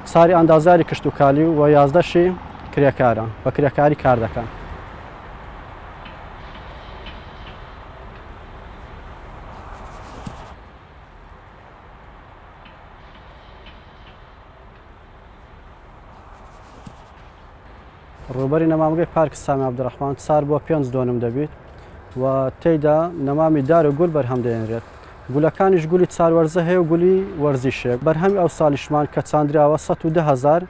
ساری ئەندازیاری کشتوکالی و یازدەشی کرێکارە بە کرێکاری کار دەکەن. ڕووبەری نەمامگەی پارکی سامی عەبدولڕەحمان چار بۆ پێنج دۆنم دەبیت و تێیدا نەمامی دار و گول بەرهەم دەهێنرێت. گولەکانیش گولی چار وەرزە هەیە و گولی وەرزیش هەیە. بەرهەمی ئەو ساڵیشمان کە چاندراوە 110 هەزار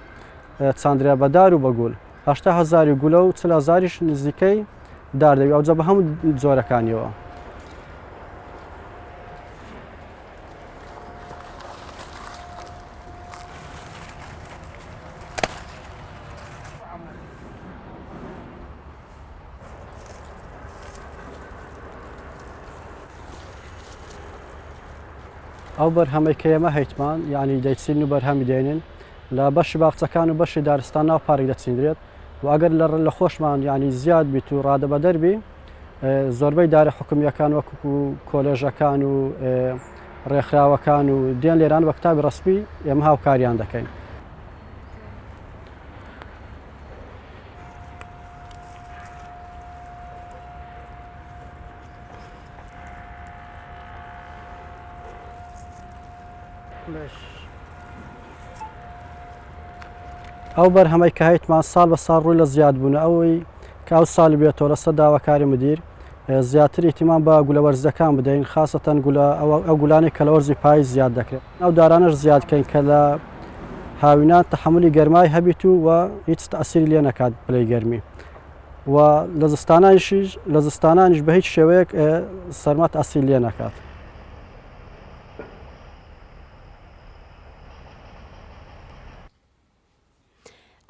چاندرا بە دار و بە گول. 80 هەزاری گولە و 40 هەزاریش نزیکەی دار دەبی ئەوجا بە هەموو جۆرەکانیەوە. ئەو بەرهەمەی کە ئێمە هەیتمان یعنی دەیچین و بەرهەمی دێنین لە بەشی باخچەکان و بەشی دارستان ناو پارک دەچیندرێت و ئەگەر لە لە خۆشمان یعنی زیاد بیت و ڕادەبەدەر بی زۆربەی دارە حکومیەکان وەکو کۆلێژەکان و ڕێکخراوەکان و دێن لێران بە کتابی ڕەسمی ئێمە هاوکاریان دەکەین. ئەو بەرهەمەی کە هەیتمان ساڵ بە ساڵ ڕووی لە زیاد بوونە ئەوەی کە ئەو ساڵی بێتەوە لەسەر داواکاری مدیر زیاتر ئیهتیمام بە گولە وەرزیەکان بدەین خاسەتەن گولە ئەو گولانەی کە لە وەرزی پاییز زیاد دەکرێت ئەو دارانەش زیاد کەین کە لە هاوینان تەحەمولی گەرمای هەبیت و و هیچ تەئسیری لێ نەکات پلەی گەرمی و لە زستانانیش لە زستانانیش بە هیچ شێوەیەک سەرما تەئسیر لێ نەکات.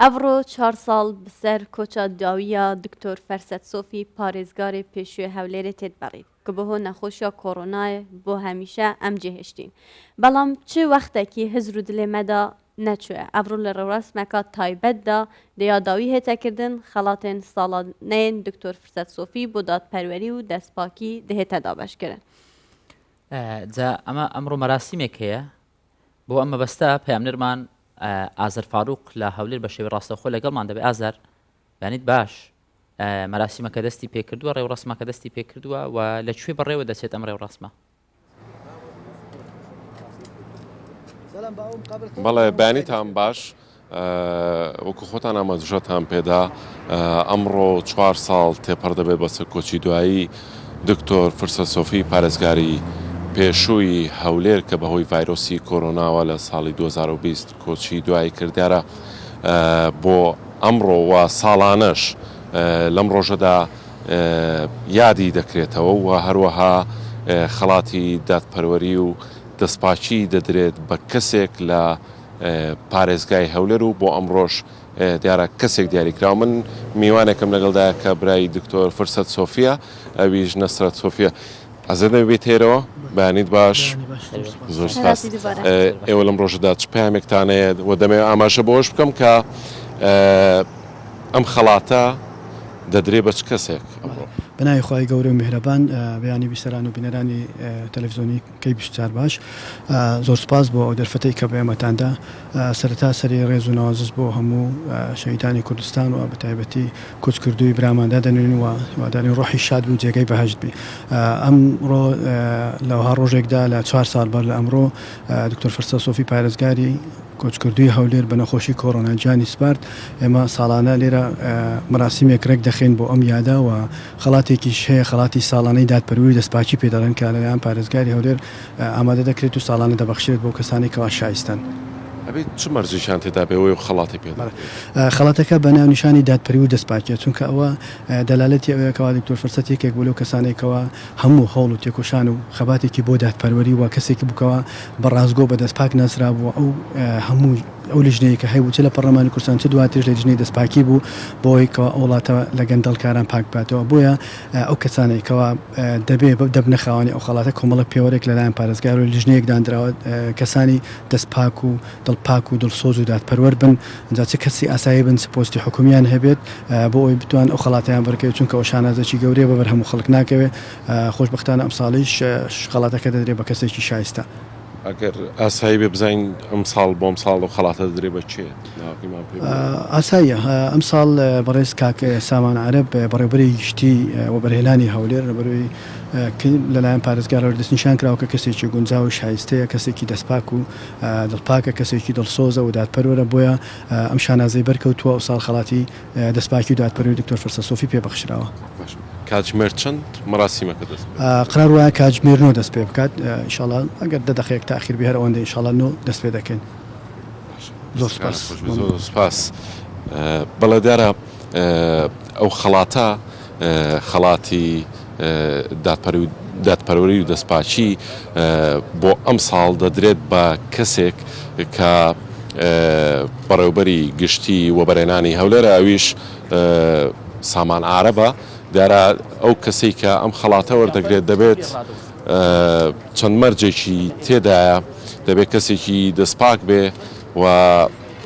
ئەڤڕۆ چار ساڵ بسەر کۆچا داوییا دکتۆر فەرسەت سۆفی پارێزگارێ پێشوێ هەولێرێ تێت بەڕیت ک بەهۆ نەخۆشیا کۆڕۆناێ بۆ هەمیشە ئەم جێهێشتین بەڵام چ وەختەکی هزر و دلێ مەدا نەچوێ ئەڤڕۆ لە ڕێوڕەسمەکا تایبەت دا دێیا داوی هێتە کردن خەڵاتێن ساڵانەێن دکتۆر فرسەت سۆفی بۆ دادپەروەری و دەستپاکی دهێتە دابەش کرن. جا ئەمە ئەمڕۆ مەراسیمێک هەیە بۆ ئەم مەبەستە پەیامنێرمان ئازەر فاروق لە هەولێر بە شێوەی ڕاستەوخۆ لەگەڵمان دەبێت ئازەر بەیانیت باش مەراسیمەکە دەستی پێکردووە ڕێوڕەسمەکە دەستی پێکردووە و لە کوێ بەڕێوە دەچێت ئەم ڕێوڕەسمە؟ بەڵێ بەیانیتان باش. وەکو خۆتان ئاماژەتان پێدا ئەمڕۆ چوار ساڵ تێپەڕ دەبێت بەسەر کۆچی دوایی دکتۆر فرسەت سۆفی پارێزگاری پێشووی هەولێر کە بەهۆی ڤایرۆسی کۆرۆناوە لە ساڵی 2020 کۆچی دوایی کرد دیارە بۆ ئەمڕۆ و ساڵانەش لەم ڕۆژەدا یادی دەکرێتەوە و هەروەها خەڵاتی دادپەروەری و دەستپاکی دەدرێت بە کەسێک لە پارێزگای هەولێر و بۆ ئەمڕۆش دیارە کەسێک دیاریکراو من میوانێکم لەگەڵدایە کە برای دکتۆر فرسەت سۆفیە ئەویش نەسرەت سۆفیە ئەزێت نەبی بێتێرەوە بەیانیت باش زۆر سپاس ئێوە لەم ڕۆژەدا چ پەیامێکتان هەیە و دەمەوێت ئاماژە بەوەش بکەم کە ئەم خەڵاتە دەدرێ بە چ کەسێک ئەمڕۆ؟ بەناوی خوای گەورە و میهرەبان بەیانی بیسەران و بینەرانی تەلەفزیۆنی کەی 24 باش زۆر سوپاس بۆ ئەو دەرفەتەی کە بە ئێمەتان دا. سەرەتا سەری ڕێز و نەوازش بۆ هەموو شەهیدانی کوردستان و بە تایبەتی کۆچکردووی برامان دادەنێین و هیوادارین ڕۆحی شاد بی و جێگەی بەهەشت بی. ئەمڕۆ لە وەها ڕۆژێکدا لە چوار ساڵ بەر لە ئەمڕۆ دکتۆر فرسەت سۆفی پارێزگاری کۆچکردووی هەولێر بە نەخۆشی کۆرۆنا گیانی سپارد. ئێمە ساڵانە لێرە مەراسیمێک ڕێک دەخەین بۆ ئەم یادە و خەڵاتێکیش هەیە خەڵاتی ساڵانەی دادپەروەری دەستپاکی پێ دەڵێن کە لەلایەن پارێزگاری هەولێر ئامادە دەکرێت و ساڵانە دەبەخشرێت بەو کەسانەی کەوا شایستەن. ئەبێت چ مەرجێکیان تێدا بێ وەی خەڵاتی پێ دەدرێت؟ خەڵاتەکە بە ناونیشانی دادپەروی و دەستپاکیە، چونکە ئەوە دەلالەتی ئەوەیە کەوا دکتۆر فرسەت یەکێک بوو لەو کەسانەی کەوا هەموو هەوڵ و تێکۆشان و خەباتێکی بۆ دادپەروەری و کەسێکی بوو کەوا بە ڕاستگۆ و بە دەستپاک ناسرابوو ئەو هەموو ئەو لیژنەیەی کە هەیبوو چ لە پەڕلەمانی کوردستان چ دواتریش لە لیژنەی دەستپاکی بوو بۆ ئەوەی کەوا ئەو وڵاتە لە گەندەڵکاران پاک بکاتەوە بۆیە ئەو کەسانەی کەوا دەبێ دەبنە خاوەنی ئەو خەڵاتە کۆمەڵە پێوەرێک لەلایەن پارێزگار و لیژنەیەک داندراوە کەسانی دەست پاک و دڵ پاک و دڵسۆز و دادپەروەر بن جا چ کەسی ئاسایی بن چ پۆستی حکومیان هەبێت بۆ ئەوەی بتوان ئەو خەڵاتەیان بەرکەوێت چونکە ئەوە شانازێکی گەورەیە بە بەر هەموو خەڵک ناکەوێت خۆشبەختانە ئەمساڵیش خەڵاتەکە دەدرێت بە کەسێکی شایستە. ئەگەر ئاسایی بێ بزانین ئەمساڵ بۆ ئەمساڵ ئەو خەڵاتە دەدرێ بە کێ؟ ناوەکەیمان پێ بڵێ. ئاساییە ئەمساڵ بەڕێز کاک سامان عەرەب بەڕێوەبەری گشتی وەبەرهێنانی هەولێر لەبەرەوەی لەلایەن پارێزگارەوە دەستنیشان کراوە کە کەسێکی گونجاو و شایستەیە کەسێکی دەستپاک و دڵپاکە کەسێکی دڵسۆزە و دادپەروەرە بۆیە ئەم شانازەی بەرکەوتووە ئەوساڵ خەڵاتی دەستپاکی و دادپەروەری دکتۆر فرسەت سۆفی پێ بەخشراوە. باشە کاتژمێر چەند مەراسیمەکە دەست پێ دەکات؟ قەرار وایە کاتژمێر نۆ دەست پێ بکات ئینشاڵا ئەگەر دە دەقەیەک تاخیر بێ هەر ئەوەندە ئینشاڵا نۆ دەست پێ دەکەین. باشە زۆر سوپاس. خۆش بێت زۆر سوپاس. بەڵێ دیارە ئەو خەڵاتە خەڵاتی دادپەروەری و دەستپاکی بۆ ئەمساڵ دەدرێت بە کەسێک کە بەڕێوبەری گشتی وەبەرهێنانی هەولێرە ئەویش سامان عارەبە دیارە ئەو کەسەی کە ئەم خەڵاتە وەردەگرێت دەبێت چەند مەرجێکی تێدایە دەبێت کەسێکی دەستپاک بێ و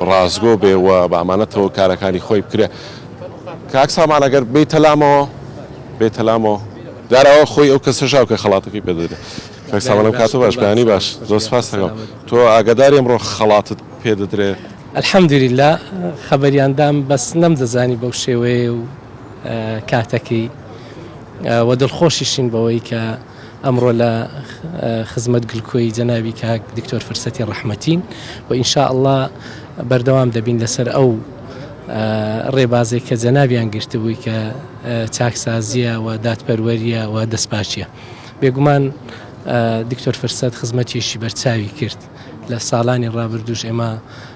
ڕاستگۆ بێ و بە ئەمانەتەوە کارەکانی خۆی بکرێ. کاک سامان ئەگەر بێیتە لامەوە بێیتە لامەوە دیارە ئەوە خۆی ئەو کەسە ژاو کە خەڵاتەکەی پێ دەدرێ. کاک سامان ئەم کاتە باش بەیانی باش زۆر سپاس دەکەم. تۆ ئاگاداری ئەمڕۆ خەڵاتت پێ دەدرێ؟ الحمدللە خەبەریان دام بەس نەمدەزانی بەو شێوەیە و کاتەکەی و دڵخۆشیشین بەوەی کە ئەمڕۆ لە خزمەت گلکۆی جەنابی کاک دکتۆر فرسەتی ڕەحمەتین و ان شاء اللە بەردەوام دەبین لەسەر ئەو ڕێبازێک کە جەنابیان گرتبووی کە چاکسازیە و دادپەروەریە و دەستپاکیە بێگومان دکتۆر فرسەت خزمەتێکی بەرچاوی کرد لە ساڵانی ڕابردووش ئێمە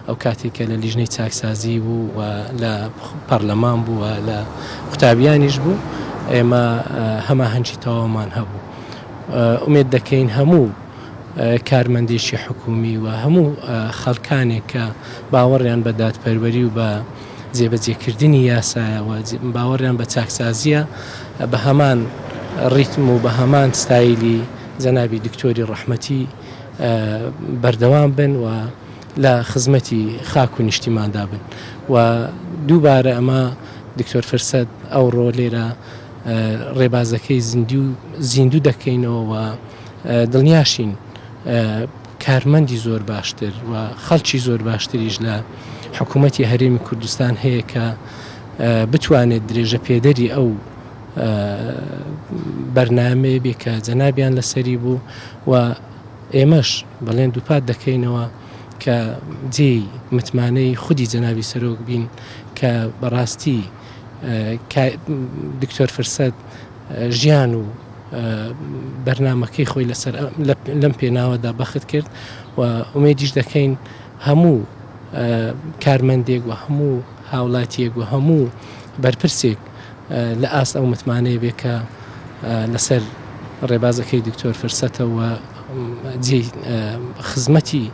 ئەو کاتێک کە لە لیژنەی چاکسازی بوو و لە پەرلەمان بوو و لە قوتابیانیش بوو ئێمە هەماهەنگی تەواومان هەبوو. ئومێد دەکەین هەموو کارمەندێکی حکوومی و هەموو خەڵکانێک کە باوەڕیان بە دادپەروەری و بە جێبەجێکردنی یاسایە و باوەڕیان بە چاکسازییە بە هەمان ڕیتم و بە هەمان ستایلی جەنابی دکتۆری ڕەحمەتی بەردەوام بن و لە خزمەتی خاک و نیشتیماندا بن و دووبارە ئەمە دکتۆر فرسەت ئەوڕۆ لێرە ڕێبازەکەی زیندوو دەکەینەوە و دڵنیاشین کارمەندی زۆر باشتر و خەڵکی زۆر باشتریش لە حکوومەتی هەرێمی کوردستان هەیە کە بتوانێت درێژە پێدەری ئەو بەرنامەیە بێ کە جەنابیان لەسەری بوو و ئێمەش بەڵێن دووپات دەکەینەوە. کە جێی متمانەی خودی جەنابی سەرۆک بین کە بەڕاستی دکتۆر فرسەت ژیان و بەرنامەکەی خۆی لەسەر لەم پێناوەدا بەخت کرد و ئومێدیش دەکەین هەموو کارمەندێک و هەموو هاوڵاتیەک و هەموو بەرپرسێک لە ئاست ئەو متمانەیە بێ کە لەسەر ڕێبازەکەی دکتۆر فرسەتە و جێی خزمەتی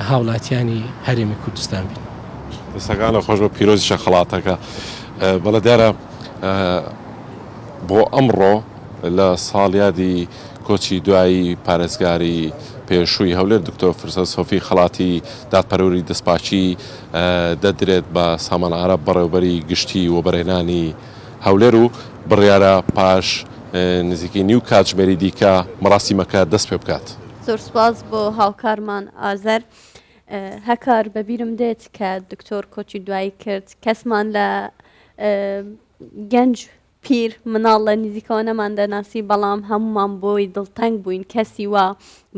هاوڵاتیانی هەرێمی کوردستان بین. دەستەکانت خۆش بێت پیرۆزیشە خەڵاتەکە. بەڵێ دیارە بۆ ئەمڕۆ لە ساڵیادی کۆچی دوایی پارێزگاری پێشووی هەولێر دکتۆر فرسەت سۆفی خەڵاتی دادپەروەری دەستپاکی دەدرێت بە سامان عەرەب بەڕێوبەری گشتی وەبەرهێنانی هەولێر و بڕیارە پاش نزیکەی نیو کاتژمێری دیکە مەراسیمەکە دەست پێ بکات. زۆر سوپاس بۆ هاوکارمان ئازەر. هەکار بەبیرم دێت کە دکتۆر کۆچی دوایی کرد کەسمان لە گەنج پیر مناڵ لە نزیکەوە نەمان دەناسی بەڵام هەمومان بۆی دڵتەنگ بووین کەسی وا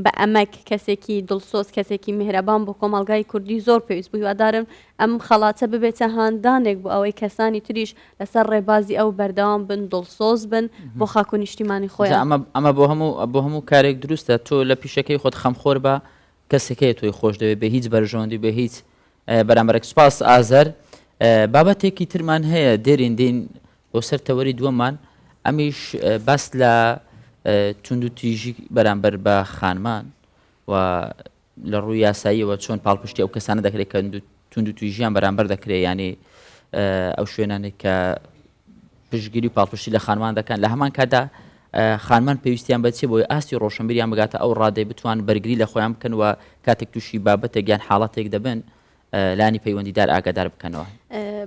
بە ئەمەک کەسێکی دڵسۆز کەسێکی میهرەبان بۆ کۆمەڵگای کوردی زۆر پێویست بوو هیوادارم ئەم خەڵاتە ببێتە هاندانێک بۆ ئەوەی کەسانی تریش لەسەر ڕێبازی ئەو بەردەوام بن دڵسۆز بن بۆ خاک و نیشتیمانی خۆیان. ئەمە ئەمە بۆ هەموو بۆ هەموو کارێک دروستە تۆ لە پیشەکەی خۆت خەمخۆر بە کەسێک هەیە تۆی خۆش دەوێت بێ هیچ بەرژەوەندی بێ هیچ بەرامبەرێک سوپاس ئازەر بابەتێکی ترمان هەیە دێرین دین بۆ سەر تەوەری دووەممان ئەمیش باس لە توندوتیژی بەرامبەر بە خانمان و لە ڕووی یاساییەوە چۆن پاڵپشتی ئەو کەسانە دەکرێت کە توندوتیژیان بەرامبەر دەکرێت ینی ئەو شوێنانێک کە پشتگیری و پاڵپشتی لە خانمان دەکەن لە هەمان کاتدا خانمان پێویستیان بە چیە بۆی ئاستی ڕۆشنبیریان بگاتە ئەو ڕادەی بتوان بەرگری لە خۆیان بکەن و کاتێک تووشی بابەتێک یان حاڵەتێک دەبن لانی پەیوەندیدار ئاگادار بکەنەوە.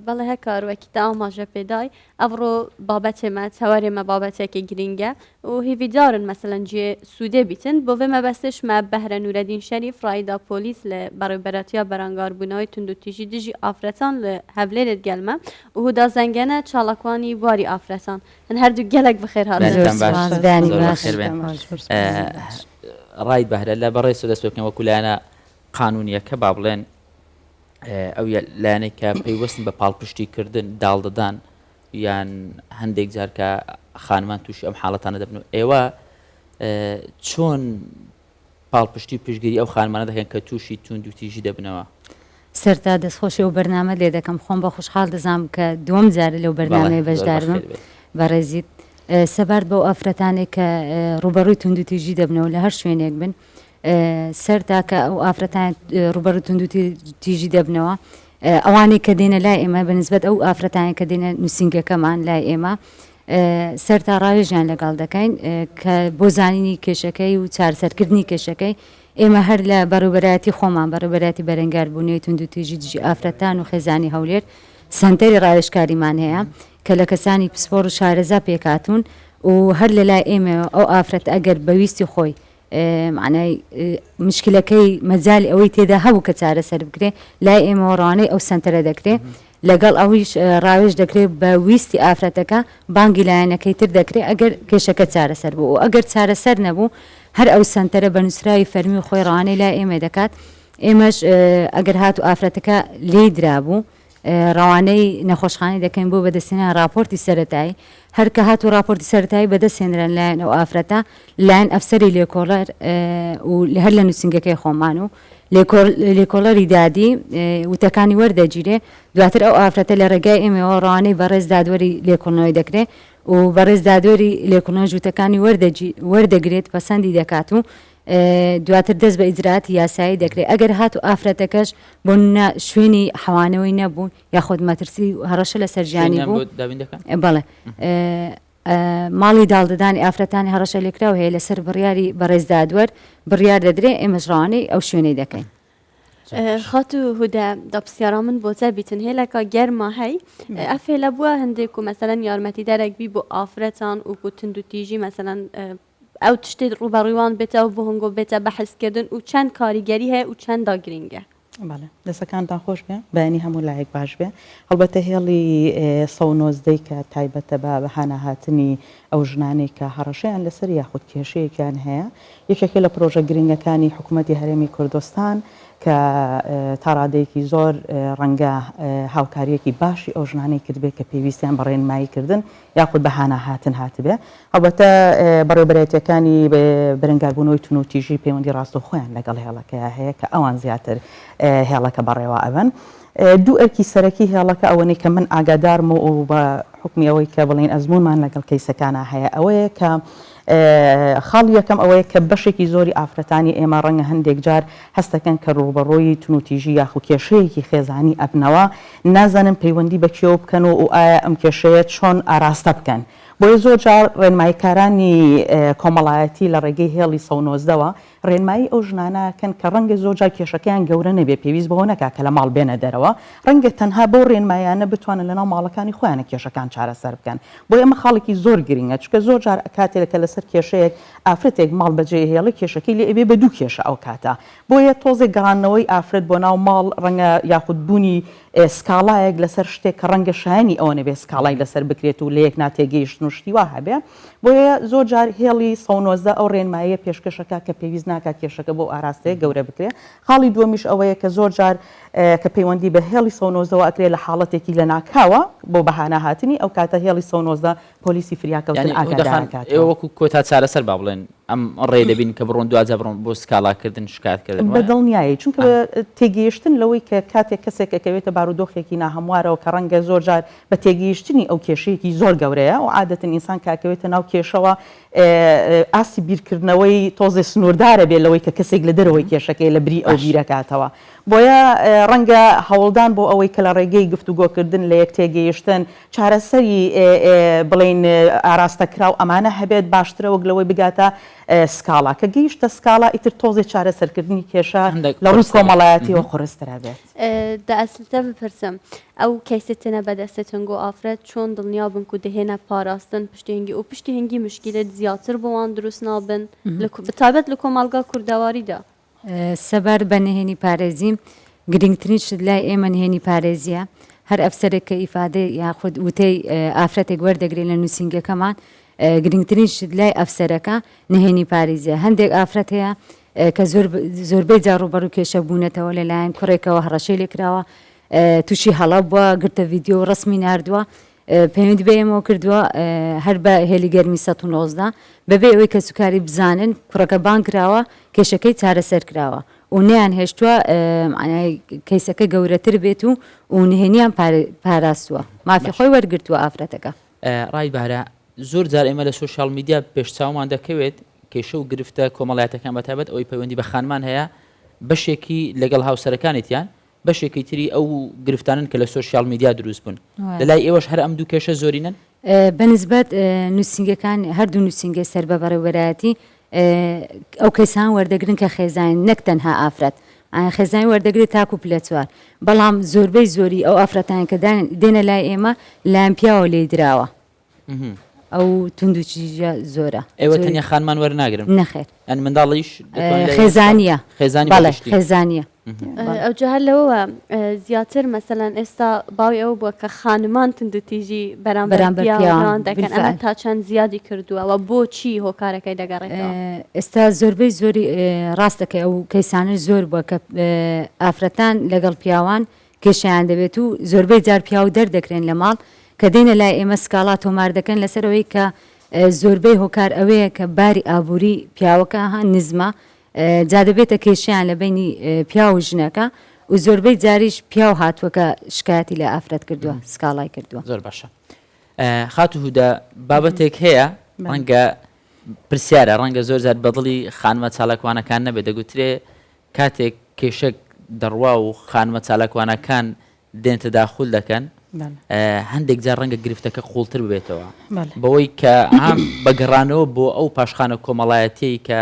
بەڵێ هەکار وەکی تە ئاماژە پێدای ئەڤڕۆ بابەتێ مە تەوەرێ مە بابەتێکی گرینگە و هیڤیدارن مەسەلەن جێ سوودێ بیتن بۆ ڤێ مەبەستێش مە بەهرە نورەدین شەریف ڕایدا پۆلیس لە بەڕێوبەراتیا بەرانگاربوونەوەی توندوتیژی دژی ئافرەتان لە هەڤلێرێ دگەل مە و هودا زەنگەنە چالاکوانی بواری ئافرەتان هن هەردوو گەلەک بەخێر هاتن. بەیانتان باش زۆر بەخێر بێن. ڕاید بەهرە لە بەڕێزتەوە دەست پێ بکەین وەکو لایەنە قانونیەکە با بڵێن ئەو لایەنەی کە پەیوەستن بە پاڵپشتی کردن داڵدەدان یان هەندێک جار کە خانمان تووشی ئەم حاڵەتانە دەبن و ئێوە چۆن پاڵپشتی و پشتگیری ئەو خانمانە دەکەن کە تووشی تووندوتیژی دەبنەوە؟ سەرتا دەستخۆشی ئەو بەرنامەت لێ دەکەم خۆم بە خوشحاڵ دەزانم کە دووەم جارە لەو بەرنامەیە بەشدار بم بەڕێزیت سەبارت بەو ئافرەتانێک کە ڕووبەڕووی توندوتیژی دەبنەوە لە هەر شوێنێک بن سەرتا کە ئەو ئافرەتان ڕووبەڕووی توندوتیژی دەبنەوە ئەوانەی کە دێنە لای ئێمە بە نسبەت ئەو ئافرەتانە کە دێنە نووسینگەکەمان لای ئێمە سەرتا ڕاوێژیان لەگەڵ دەکەین کە بۆ زانینی کێشەکەی و چارەسەرکردنی کێشەکەی ئێمە هەر لە بەڕێوبەرایەتی خۆمان بەڕێوبەرایەتی بەرەنگاربوونەوەی توندوتیژی دژی ئافرەتان و خێزانی هەولێر سەنتەری ڕاوێژکاریمان هەیە کە لە کەسانی پسپۆڕ و شارەزا پێکهاتوون و هەر لە لای ئێمەوە ئەو ئافرەتە ئەگەر بە ویستی خۆی مەعنای مشکلەکەی مەجالی ئەوەی تێدا هەبوو کە چارەسەر بکرێ لای ئێمەوە ڕەوانەی ئەو سەنتەرە دەکرێ لەگەڵ ئەویش ڕاوێژ دەکرێت بە ویستی ئافرەتەکە بانگی لایەنەکەی تر دەکرێت ئەگەر کێشەکە چارەسەر بوو و ئەگەر چارەسەر نەبوو هەر ئەو سەنتەرە بە نووسراوی فەرمی خۆی ڕەوانەی لای ئێمە دەکات ئێمەش ئەگەر هاتوو ئافرەتەکە لێی درابوو ڕەوانەی نەخۆشخانەی دەکەین بۆ بەدەستهێنانی ڕاپۆرتی سەرەتایی، هەر کە هاتوو ڕاپۆرتی سەرەتایی بەدەست هێنرا لەلایەن ئەو ئافرەتە لەلایەن ئەفسەری لێکۆڵەر و هەر لە نووسینگەکەی خۆمان و لێکۆڵەری دادی وتەکانی وەردەگیرێ دواتر ئەو ئافرەتە لە ڕێگای ئێمەوە ڕەوانەی بەڕێز دادوەری لێکۆڵنەوەی دەکرێ و بەڕێز دادوەری لێکۆڵنەوەش وتەکانی وەردەگرێت پەسەندی دەکات و دواتر دەست بە ئیجرائاتی یاسایی دەکرێت ئەگەر هاتوو ئافرەتەکەش بۆ نمونە شوێنی حەوانەوەی نەبوو یاخود مەترسی و هەڕەشە لەسەر ژیانی شوێنیان بوو بۆ دابین دەکەن؟ بەڵێ ماڵی داڵدەدانی ئافرەتانی هەڕەشە لێکراو هەیە لەسەر بڕیاری بەڕێز دادوەر بڕیار دەدرێ ئێمەش ڕەوانەی ئەو شوێنەی دەکەین. خاتوو هودا دا پرسیارا من بۆ تە بیتن هێلەکا گەرما هەی ئەف هێلە بووە هەندێک و مەسەلەن یارمەتیدەرێک بی بۆ ئافرەتان و کو توندوتیژی مەسەلەن ئەو تشتێ ڕووبەڕوویوان بێتەوە بۆ هەنگۆ بێتە بەحس کردن و چەند کاریگەری هەیە و چەندا گرینگە. بەڵێ دەستەکانتان خۆش بێ بەیانی هەموو لایەک باش بێ هەڵبەتە هێڵی 119 کە تایبەتە بە بەهاناهاتنی ئەو ژنانەی کە هەڕەشەیان لەسەر یاخود کێشەیەکیان هەیە یەکێکە لە پرۆژە گرنگەکانی حکوومەتی هەرێمی کوردستان. کە تا ڕادەیەکی زۆر ڕەنگە هاوکارییەکی باشی ئەو ژنانەی کردبێ کە پێویستیان بە ڕێنمایی کردن یاخود بە هانا هاتن هاتبێ. هەڵبەتە بەڕێوەبەرایەتییەکانی بەرەنگاربوونەوەی توندوتیژی پەیوەندی ڕاستەوخۆیان لەگەڵ هێڵەکەیا هەیە کە ئەوان زیاتر هێڵەکە بەڕێوە ئەبەن. دوو ئەرکی سەرەکی هێڵەکە ئەوەنەی کە من ئاگادارم و بە حوکمی ئەوەی کە بڵێین ئەزموونمان لەگەڵ کەیسەکانا هەیە ئەوەیە کە خاڵی یەکەم ئەوەیە کە بەشێکی زۆری ئافرەتانی ئێمە ڕەنگە هەندێک جار هەست دەکەن کە ڕووبەڕووی توندوتیژی یاخو کێشەیەکی خێزانی ئەبنەوە، نازانن پەیوەندی بە کێوە بکەن و ئایا ئەم کێشەیە چۆن ئاراستە بکەن. بۆیە زۆر جار ڕێنماییکارانی کۆمەڵایەتی لە ڕێگەی هێڵی 119 وە ڕێنمایی ئەو ژنانە ئەکەن کە ڕەنگە زۆر جار کێشەکەیان گەورە نەبێت پێویست بەوە نەکا کە لە ماڵ بێنە دەرەوە، ڕەنگە تەنها بەو ڕێنماییانە بتوانن لەناو ماڵەکانی خۆیانە کێشەکان چارەسەر بکەن. بۆیە ئەمە خاڵێکی زۆر گرنگە چونکە زۆر جار کاتێک کە لەسەر کێشەیەک ئافرەتێک ماڵ بەجێ ئەهێڵێ کێشەکەی لێ ئەبێ بە دوو کێشە ئەو کاتە بۆیە تۆزێک گەڕاندنەوەی ئافرەت بۆ ناو ماڵ ڕەنگە یاخود بوونی سکاڵایەک لەسەر شتێک کە ڕەنگە شایەنی ئەوە نەبێ سکاڵای لەسەر بکرێت و لەیەک ناتێگەیشتن و شتی وا هەبێ بۆیە زۆر جار هێڵی 119 ئەو ڕێنماییە پێشکەش ئەکا کە پێویست ناکا کێشەکە بەو ئاراستەیە گەورە بکرێ خاڵی دووەمیش ئەوەیە کە زۆر جار کە پەیوەندی بە هێڵی 119 وە ئەکرێ لە حاڵەتێکی لەناکاوە بۆ بەهانا هاتنی ئەو کاتە هێڵی 119 پۆلیسی فریاکەوتن یانی هودە ئاگادار خان ئەکاتەوە. ئێوە وەکو کۆتا چارەسەر با بڵێن ئەم ڕێ دەبین کە بڕۆن دواجار بڕۆن بۆ سکاڵا کردن شکایەت کردن بە وایە؟ دڵنیایی چونکە بە تێگەیشتن لەوەی کە کاتێک کەسێک ئەکەوێتە بارودۆخێکی ناهەموارەوە کە ڕەنگە زۆر جار بە تێگەیشتنی ئەو کێشەیەکی زۆر گەورەیە و عادەتەن ئینسان کە ئەکەوێتە ناو کێشەوە ئاستی بیرکردنەوەی تۆزێ سنووردارە بێ لەوەی کە کەسێک لە دەرەوەی کێشەکەی لە بری ئەو باش. بیرەکاتەوە بۆیە ڕەنگە هەوڵدان بۆ ئەوەی کە لە ڕێگەی گفتوگۆکردن لە یەک تێگەیشتن چارەسەری بڵێین ئاراستەکراو ئەمانە هەبێت باشترە وەک لەوەی بگاتە سکاڵا کە گەیشتە سکاڵا ئیتر تۆزێ چارەسەرکردنی کێشە هەندێک لە ڕووی قورسترە. کۆمەڵایەتیەوە قورستر ئەبێت. دە ئەسلتە بپرسم ئەو کەیسە تنە بەدەستە تنگۆ ئافرەت چۆن دڵنیا بن کو دهێنە پاراستن پشتی هنگی و پشتی هنگی مشکیلت زیاتر بۆ وان دروست نابن لە تایبەت لە کۆمەڵگا کوردەواریدا. سەبارەت بە نهێنی پارێزی، گرنگترین شت لای ئێمە نهێنی پارێزییە، هەر ئەفسەرێک کە ئیفادەی یاخود وتەی ئافرەتێک وەردەگرێت لە نووسینگەکەمان، گرنگترین شت لای ئەفسەرەکە نهێنی پاریزیە، هەندێک ئافرەت هەیە کە زۆر زۆربەی جار ڕووبەڕووی کێشە بوونەتەوە لەلایەن کوڕێکەوە هەڕەشەی لێکراوە، تووشی هەڵە بووە، گرتە ڤیدیۆ و ڕەسمی ناردووە، پەیوەندی بە ئێمەوە کردووە هەر بە هێلی گەرمی 119 بەبێ ئەوەی کەسوکاری بزانن کوڕەکە بانگ کراوە کێشەکەی چارەسەر کراوە و نەیان هێشتووە کەیسەکە گەورەتر بێت و و نهێنیان پاراستووە مافی خۆی وەرگرتووە ئافرەتەکە. ڕای بارە زۆر جار ئێمە لە سۆشیال میدیا پێش چاومان دەکەوێت کێشە و گرفتە کۆمەڵاتەکان بە تایبەت ئەوەی پەیوەندی بە خانمان هەیە بەشێکی لەگەڵ هاوسەرەکانێتیان بەشێکی تری ئەو گرفتانەن کە لە سۆشیال میدیا دروست بوون. لە لای ئێوەش هەر ئەم دوو کێشە زۆرینەن؟ بە نسبەت نووسینگەکان هەردوو نووسینگەی سەر بە بەڕێوەبەرایەتی ئەو کەیسان وەردەگرن کە خێزانین نەک تەنها ئافرەت خێزانی وەردەگرێت تاکو پلە چوار بەڵام زۆربەی زۆری ئەو ئافرەتان کە دێنە لای ئێمە لایەن پیاوە لێی دراوە ئەو توندوتیژیە زۆرە. ئێوە تەنیا خانمان وەرناگرن؟ نەخێر. یانی منداڵیش دەتوانن لای خێزانیە. خێزانی بە بەڵێ گشتی. خێزانیە. ئەوجا هەر لەوەوە زیاتر مەسەلەن ئێستا باوی ئەوە بووە کە خانمان توندوتیژی بەرامبەر بەرامبەر پیاوان پیاوان دەکەن ئەمە بالفعل. تا چەند زیادی کردووە و بۆچی هۆکارەکەی دەگەڕێتەوە؟ ئێستا زۆربەی زۆری ڕاست دەکەی ئەو کەیسانەش زۆر بووە کە ئافرەتان لەگەڵ پیاوان کێشەیان دەبێت و زۆربەی جار پیاو دەردەکرێن لە ماڵ کە دێنە لای ئێمە سکاڵا تۆمار دەکەن لەسەر ئەوەی کە زۆربەی هۆکار ئەوەیە کە باری ئابووری پیاوەکە ها نزمە جا دەبێتە کێشەیان لە بەینی پیاو و ژنەکە و زۆربەی جاریش پیاو هاتووە کە شکایەتی لە ئافرەت کردووە سکاڵای کردووە. زۆر باشە خاتوو هودا بابەتێک هەیە ڕەنگە پرسیارە ڕەنگە زۆر جار بەدڵی خانمە چالاکوانەکان نەبێت دەگوترێ کاتێک کێشەک دەڕوا و خانمە چالاکوانەکان دێن تەداخول دەکەن هەندێک جار ڕەنگە گرفتەکە قوڵتر ببێتەوە بەوەی کە بە گەڕانەوە بۆ ئەو پاشخانە کۆمەڵایەتیەی کە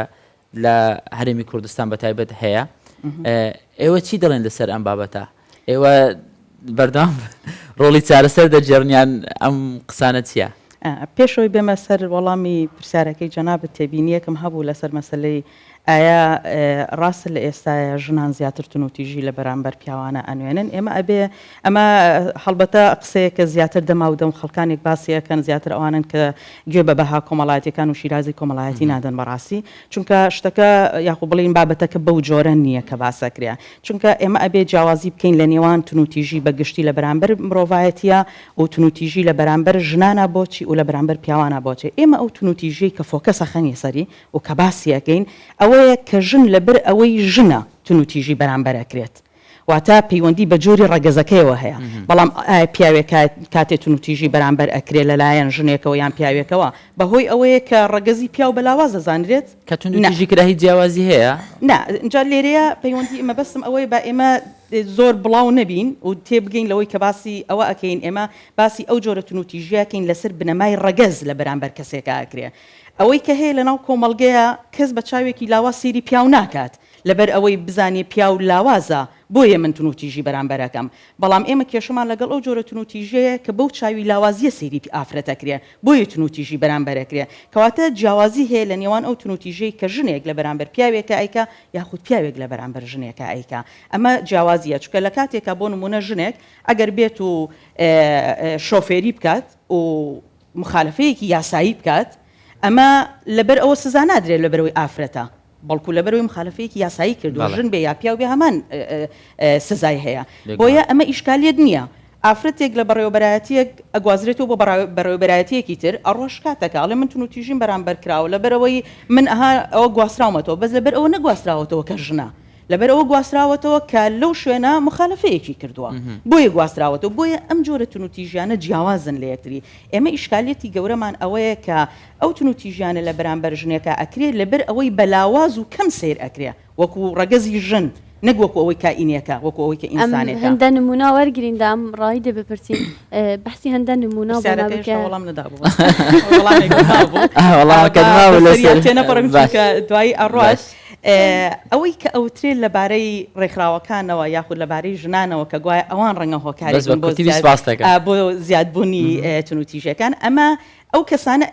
لە هەرێمی کوردستان بە تایبەت هەیە ئێوە چی دەڵێن لەسەر ئەم بابەتە ئێوە بەردەوام ڕۆڵی چارەسەر دەگێڕن یان ئەم قسانە چییە؟ پێش ئەوەی بێمە سەر وەڵامی پرسیارەکەی جەنابت تێبینییەکم هەبوو لەسەر مەسەلەی. ئایا ڕاستە لە ئێستایا ژنان زیاتر تونوتیژی لە بەرامبەر پیاوانە ئەنوێنن؟ ئێمە ئەبێ ئەمە هەڵبەتە قسەیەکە زیاتر دەماودەم خەڵکانێک باسی ئەکەن زیاتر ئەوانەن کە گوێ بە بەها کۆمەڵایەتیەکان و شیرازەی کۆمەڵایەتی نادەن بەڕاستی چونکە شتەکە یاخو بڵێین بابەتەکە بەو جۆرە نییە کە باس ئەکرێ چونکە ئێمە ئەبێ جیاوازی بکەین لە نێوان تونوتیژی بە گشتی لە بەرامبەر مرۆڤایەتیە و تونوتیژی لە بەرامبەر ژنانا بۆچی و لە بەرامبەر پیاوانا بۆچێ ئێمە ئەو تونوتیژیەی کە focus ئەخەینە سەری و کە باسی ئەکەین ئەوەیە کە ژن لەبەر ئەوەی ژنە تونوتیژی بەرامبەر ئەکرێت واتە پەیوەندی بە جۆری ڕەگەزەکەیەوە هەیە بەڵام ئایا پیاوێک کاتێ تونوتیژی بەرامبەر ئەکرێ لەلایەن ژنێکەوە یان پیاوێکەوە بەهۆی ئەوەیە کە ڕەگەزی پیاو بە لاواز ئەزانرێت؟ کە توندوتیژی کرا هیچ جیاوازی هەیە؟ نا جا لێرەیە پەیوەندی مەبەستم ئەوەیە با ئێمە زۆر بڵاو نەبین و تێبگەین لەوەی کە باسی ئەوە ئەکەین ئێمە باسی ئەو جۆرە تونوتیژیە ئەکەین لەسەر بنەمای ڕەگەز لە بەرامبەر کەسێکا ئەکرێ ئەوەی کە هەیە لەناو کۆمەڵگەیا کەس بە چاوێکی لاواز سەیری پیاو ناکات لەبەر ئەوەی بزانێ پیاو لاوازە بۆیە من تونوتیژی بەرامبەر ئەکەم بەڵام ئێمە کێشەمان لەگەڵ ئەو جۆرە تونوتیژیەیە کە بەو چاوی لاوازیە سەیری ئافرەت ئەکرێ بۆیە تونوتیژی بەرامبەر ئەکرێ کەواتە جیاوازی هەیە لە نێوان ئەو تونوتیژیەی کە ژنێک لە بەرامبەر پیاوێکا ئەیکا یاخود پیاوێک لە بەرامبەر ژنێکا ئەیکا ئەمە جیاوازیە چونکە لە کاتێکا بۆ نمونە ژنێک ئەگەر بێت و شۆفێری بکات و مخالەفەیەکی یاسایی بکات ئەمە لەبەر ئەوە سزا نادرێت لەبەرئەوەی ئافرەتە بەڵکو لەبەرئەوەی مخالەفەیەکی یاسایی کردووە ژن بێ یا پیاو بێ هەمان سزای هەیە بۆیە ئەمە ئیشکالیەت نییە ئافرەتێک لە بەڕێوەبەرایەتیەک ئەگوازرێتەوە بۆ بەڕێوەبەرایەتیەکی تر ئەڕۆ شکات دەکا ئەڵێ من تونوتیژیم بەرامبەر کراوە لەبەرئەوەی من ئەها ئەوە گواستراومەتەوە بەس لەبەرئەوە نەگواستراوەتەوە کە ژنە لەبەر ئەوە گواستراوەتەوە کە لەو شوێنە موخالەفەیەکی کردووە بۆیە گواستراوەتەوە، بۆیە ئەم جۆرە تونوتیژیانە جیاوازن لە یەکتری، ئێمە ئیشکالیەتی گەورەمان ئەوەیە کە ئەو تونوتیژیانە لە بەرامبەر ژنێکا ئەکرێ لەبەر ئەوەی بە لاواز و کەم سەیر ئەکرێ وەکو ڕەگەزی ژن نەک وەکو ئەوەی کائینێکە وەکو ئەوەی کە ئەم ئینسانێکە. هەندە نموونە وەرگرین دە ئەم ڕای دێ بپرسین بەحسی هەندە نموونە بۆ ما پرسیارەکە بکە. هێشتا وەڵام نەدابوو وەڵامێک مابوو وەڵامەکەت با مابوو بەسەریا لەسەر تێنەپەڕم باش چونکە دوایی ئەڕوات. باش. ئەوەی کە ئەوترێت لەبارەی ڕێکخراوەکانەوە یاخود لەبارەی ژنانەوە کە گوایە ئەوان ڕەنگە هۆکارێک بەس بە بن بۆ کورتی زیاد سپاست دەکەم. بۆ زیادبوونی توندوتیژیەکان، ئەمە ئەو کەسانە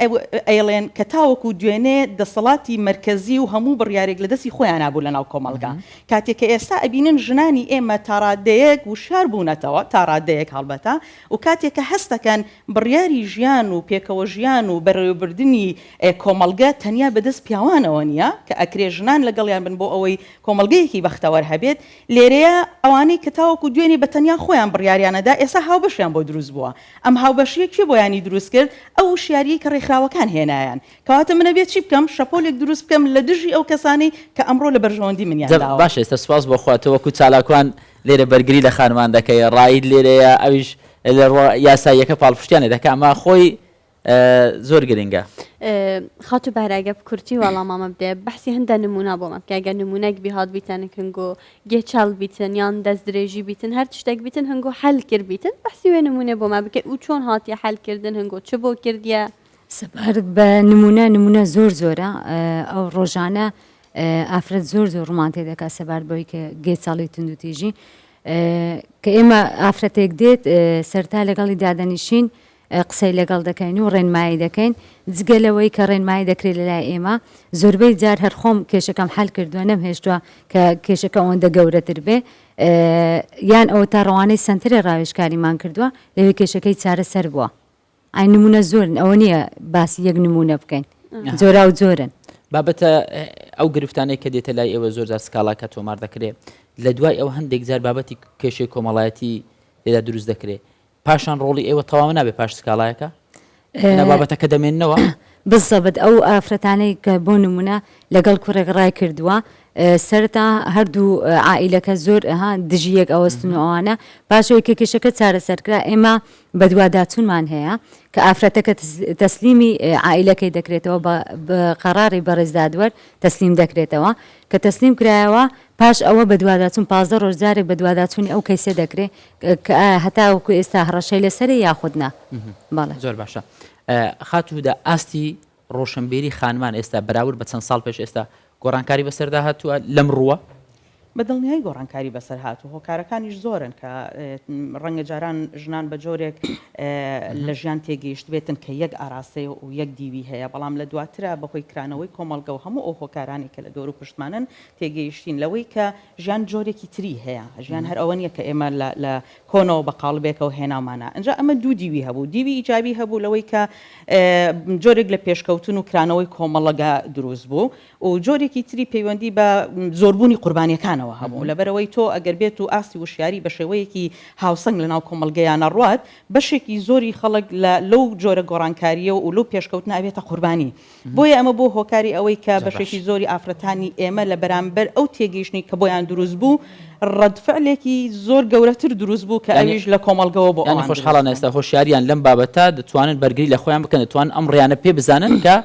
ئەیڵێن کە تاوەکو دوێنێ دەسەڵاتی مەرکەزی و هەموو بڕیارێک لە دەستی خۆیانا بوو لەناو کۆمەڵگا. کاتێک کە ئێستا ئەبینن ژنانی ئێمە تاڕادەیەک وشیار بوونەتەوە، تاڕادەیەک هەڵبەتە، و کاتێک کە هەست دەکەن بڕیاری ژیان و پێکەوەژیان و بەڕێوەبردنی کۆمەڵگە تەنیا بەدەست پیاوانەوە نییە، کە ئەکرێ ژنان لەگەڵیان بن بۆ ئەوەی کۆمەڵگەیەکی بەختەوەر هەبێت، لێرەیە ئەوانەی کە تاوەکو دوێنێ بە تەنیا خۆیان بڕیاریان ئەدا ئێستا هاوبەشیان بۆ دروست بووە. ئەم هاوبەشییە کێ بۆیانی دروست کرد؟ ئەو وشیارییەی کە ڕێکخراوەکان هێنایان. کەواتە من ئەبێ چی بکەم؟ شەپۆلێک دروست بکەم لە دژی ئەو کەسانەی کە ئەمڕۆ لە بەرژەوەندی منیان جا داوە. باشە ئێستا سوپاس بۆ خوا تۆ وەکو چالاکوان لێرە بەرگری لە خانمان دەکەی، ڕایت لێرەیە ئەویش لە ڕووە یاساییەکە پاڵپشتیان لێ دەکا، ئەمە خۆی زۆر گرنگە. خاتوو بەهرە ئەگەر بکورتی وەڵامامە بدەیە بەحسی هەندە نموونە بۆ مە بکە ئەگەر نموونەک بی هات بیتن هنگۆ گێچەڵ بیتن یان دەست درێژی بیتن هەر تشتێک بیتن هنگۆ حەل کرد بیتن بەحسی وێ نموونێ بۆ مە بکە و چۆن هاتیە حەل کردن هنگۆ چ بۆ کردیە؟ سەبارەت بە نموونە نموونە زۆر زۆرە ئەو ڕۆژانە ئافرەت زۆر زۆر ڕوومان تێ دەکات سەبارەت بەوەی کە گێچەڵی توندوتیژی کە ئێمە ئافرەتێک دێت سەرتا لەگەڵی دادەنیشین قسەی لەگەڵ دەکەین و ڕێنمایی دەکەین، جگە لەوەی کە ڕێنمایی دەکرێت لەلای ئێمە، زۆربەی جار هەر خۆم کێشەکەم حەل کردووە، نەمهێشتووە کە کێشەکە ئەوەندە گەورەتر بێ، یان ئەوەتا ڕەوانەی سەنتەری ڕاوێژکاریمان کردووە، لەوێ کێشەکەی چارەسەر بووە. ئای نموونە زۆرن، ئەوە نییە باسی یەک نموونە بکەین، جۆراوجۆرن. بابەتە ئەو گرفتانەی کە دێتە لای ئێوە زۆر جار سکاڵاکە تۆمار دەکرێ، لە دوای ئەوە هەندێک جار بابەتی کێشەی کۆمەڵایەتی لێدا دروست دەکرێ، پاشان ڕۆڵی ئێوە تەواو نابێت پاش سکاڵایەکە؟ نا بابەتەکە دەمێننەوە؟ بزەبت ئەو ئافرەتانەی کە بۆ نمونە لەگەڵ کوڕێک ڕای کردووە سەرەتا هەردوو عائیلەکە زۆر ها دژی یەک ئەوەستن و ئەوانە پاشەوەی کە کێشەکە چارەسەر کرا ئێمە بەدواداچوونمان هەیە کە ئافرەتەکە تەسلیمی عائیلەکەی دەکرێتەوە بە قەراری بەڕێز دادوەر تەسلیم دەکرێتەوە کە تەسلیم کرایەوە پاش ئەوە بەدواداچوون 15 ڕۆژ جارێک بەدواداچوونی ئەو کەیسە دەکرێ کە ئایا هەتاوەکو ئێستا هەڕەشەی لەسەرە یاخود نا؟ بەڵێ. زۆر باشە خاتوو هودا ئاستی ڕۆشنبیری خانمان ئێستا بەراورد بە چەند ساڵ پێش ئێستا گۆڕانکاری بەسەردا هاتووە لەم ڕووە؟ بە دڵنیایی گۆڕانکاری بەسەر هات و هۆکارەکانیش زۆرن کە ڕەنگە جاران ژنان بە جۆرێک لە ژیان تێگەیشتبێتن کە یەک ئاراستەیە و یەک دیوی هەیە، بەڵام لە دواترا بەهۆی کرانەوەی کۆمەڵگە و هەموو ئەو هۆکارانەی کە لە دەور و پشتمانن تێگەیشتین لەوەی کە ژیان جۆرێکی تری هەیە، ژیان هەر ئەوە نییە کە ئێمە لە کۆنەوە بە قاڵبێکەوە هێناومانە. ئینجا ئەمە دوو دیوی هەبوو، دیوی ئیجابی هەبوو لەوەی کە جۆرێک لە پێشکەوتن و کرانەوەی کۆمەڵگە دروست بوو و جۆرێکی تری پەیوەندی بە زۆربوونی قوربانیەکانەوە هەبوو، لەبەرئەوەی تۆ ئەگەر بێت و ئاستی وشیاری بە شێوەیەکی هاوسەنگ لەناو کۆمەڵگەیا نەڕوات، بەشێکی زۆری خەڵک لە لەو جۆرە گۆڕانکارییە و لەو پێشکەوتنە ئەبێتە قوربانی. بۆیە ئەمە بووە هۆکاری ئەوەی کە بەشێکی زۆری ئافرەتانی ئێمە لە بەرامبەر ئەو تێگەیشتنەی کە بۆیان دروست بوو، ڕەد فعلێکی زۆر گەورەتر دروست بوو کە ئەویش لە کۆمەڵگەوە بۆ ئەوان دروست بوو. یانی خۆشحاڵانە ئێستا هۆشیاریان لەم بابەتە دەتوانن بەرگری لە خۆیان بکەن، دەتوانن ئەم ڕێیانە پێ بزانن کە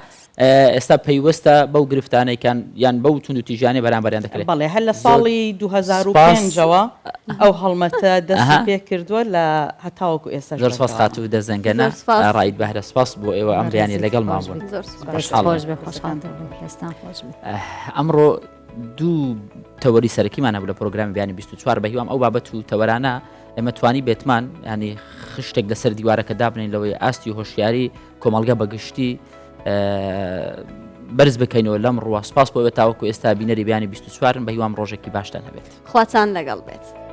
ئێستا پەیوەستە بەو گرفتانەی کە یان بەو توندوتیژیانەی بەرامبەریان دەکرێت. بەڵێ هەر لە ساڵی 2005 ەوە ئەو هەڵمەتە دەستی پێکردووە لە هەتاوەکو ئێستاش زۆر سپاس خاتوو دەزەنگەنە ڕائید بەهرە سپاس بۆ ئێوە ئەم بەیانیە لەگەڵمان بوون. ئەمڕۆ دوو تەوەری سەرەکیمان هەبوو لە پرۆگرامی بیانی 24 بە هیوام ئەو بابەت و تەوەرانە ئێمە توانی بێتمان ینی خشتێک لەسەر دیوارەکە دابنین لەوەی ئاستی هۆشیاری کۆمەڵگە بەگشتی بەرز بکەینەوە لەم ڕووە سپاس بۆ تاوەکو ئێستا بینەری بیانی 24 بە هیوام ڕۆژێکی باشتان هەبێت خواتان لەگەڵ بێت.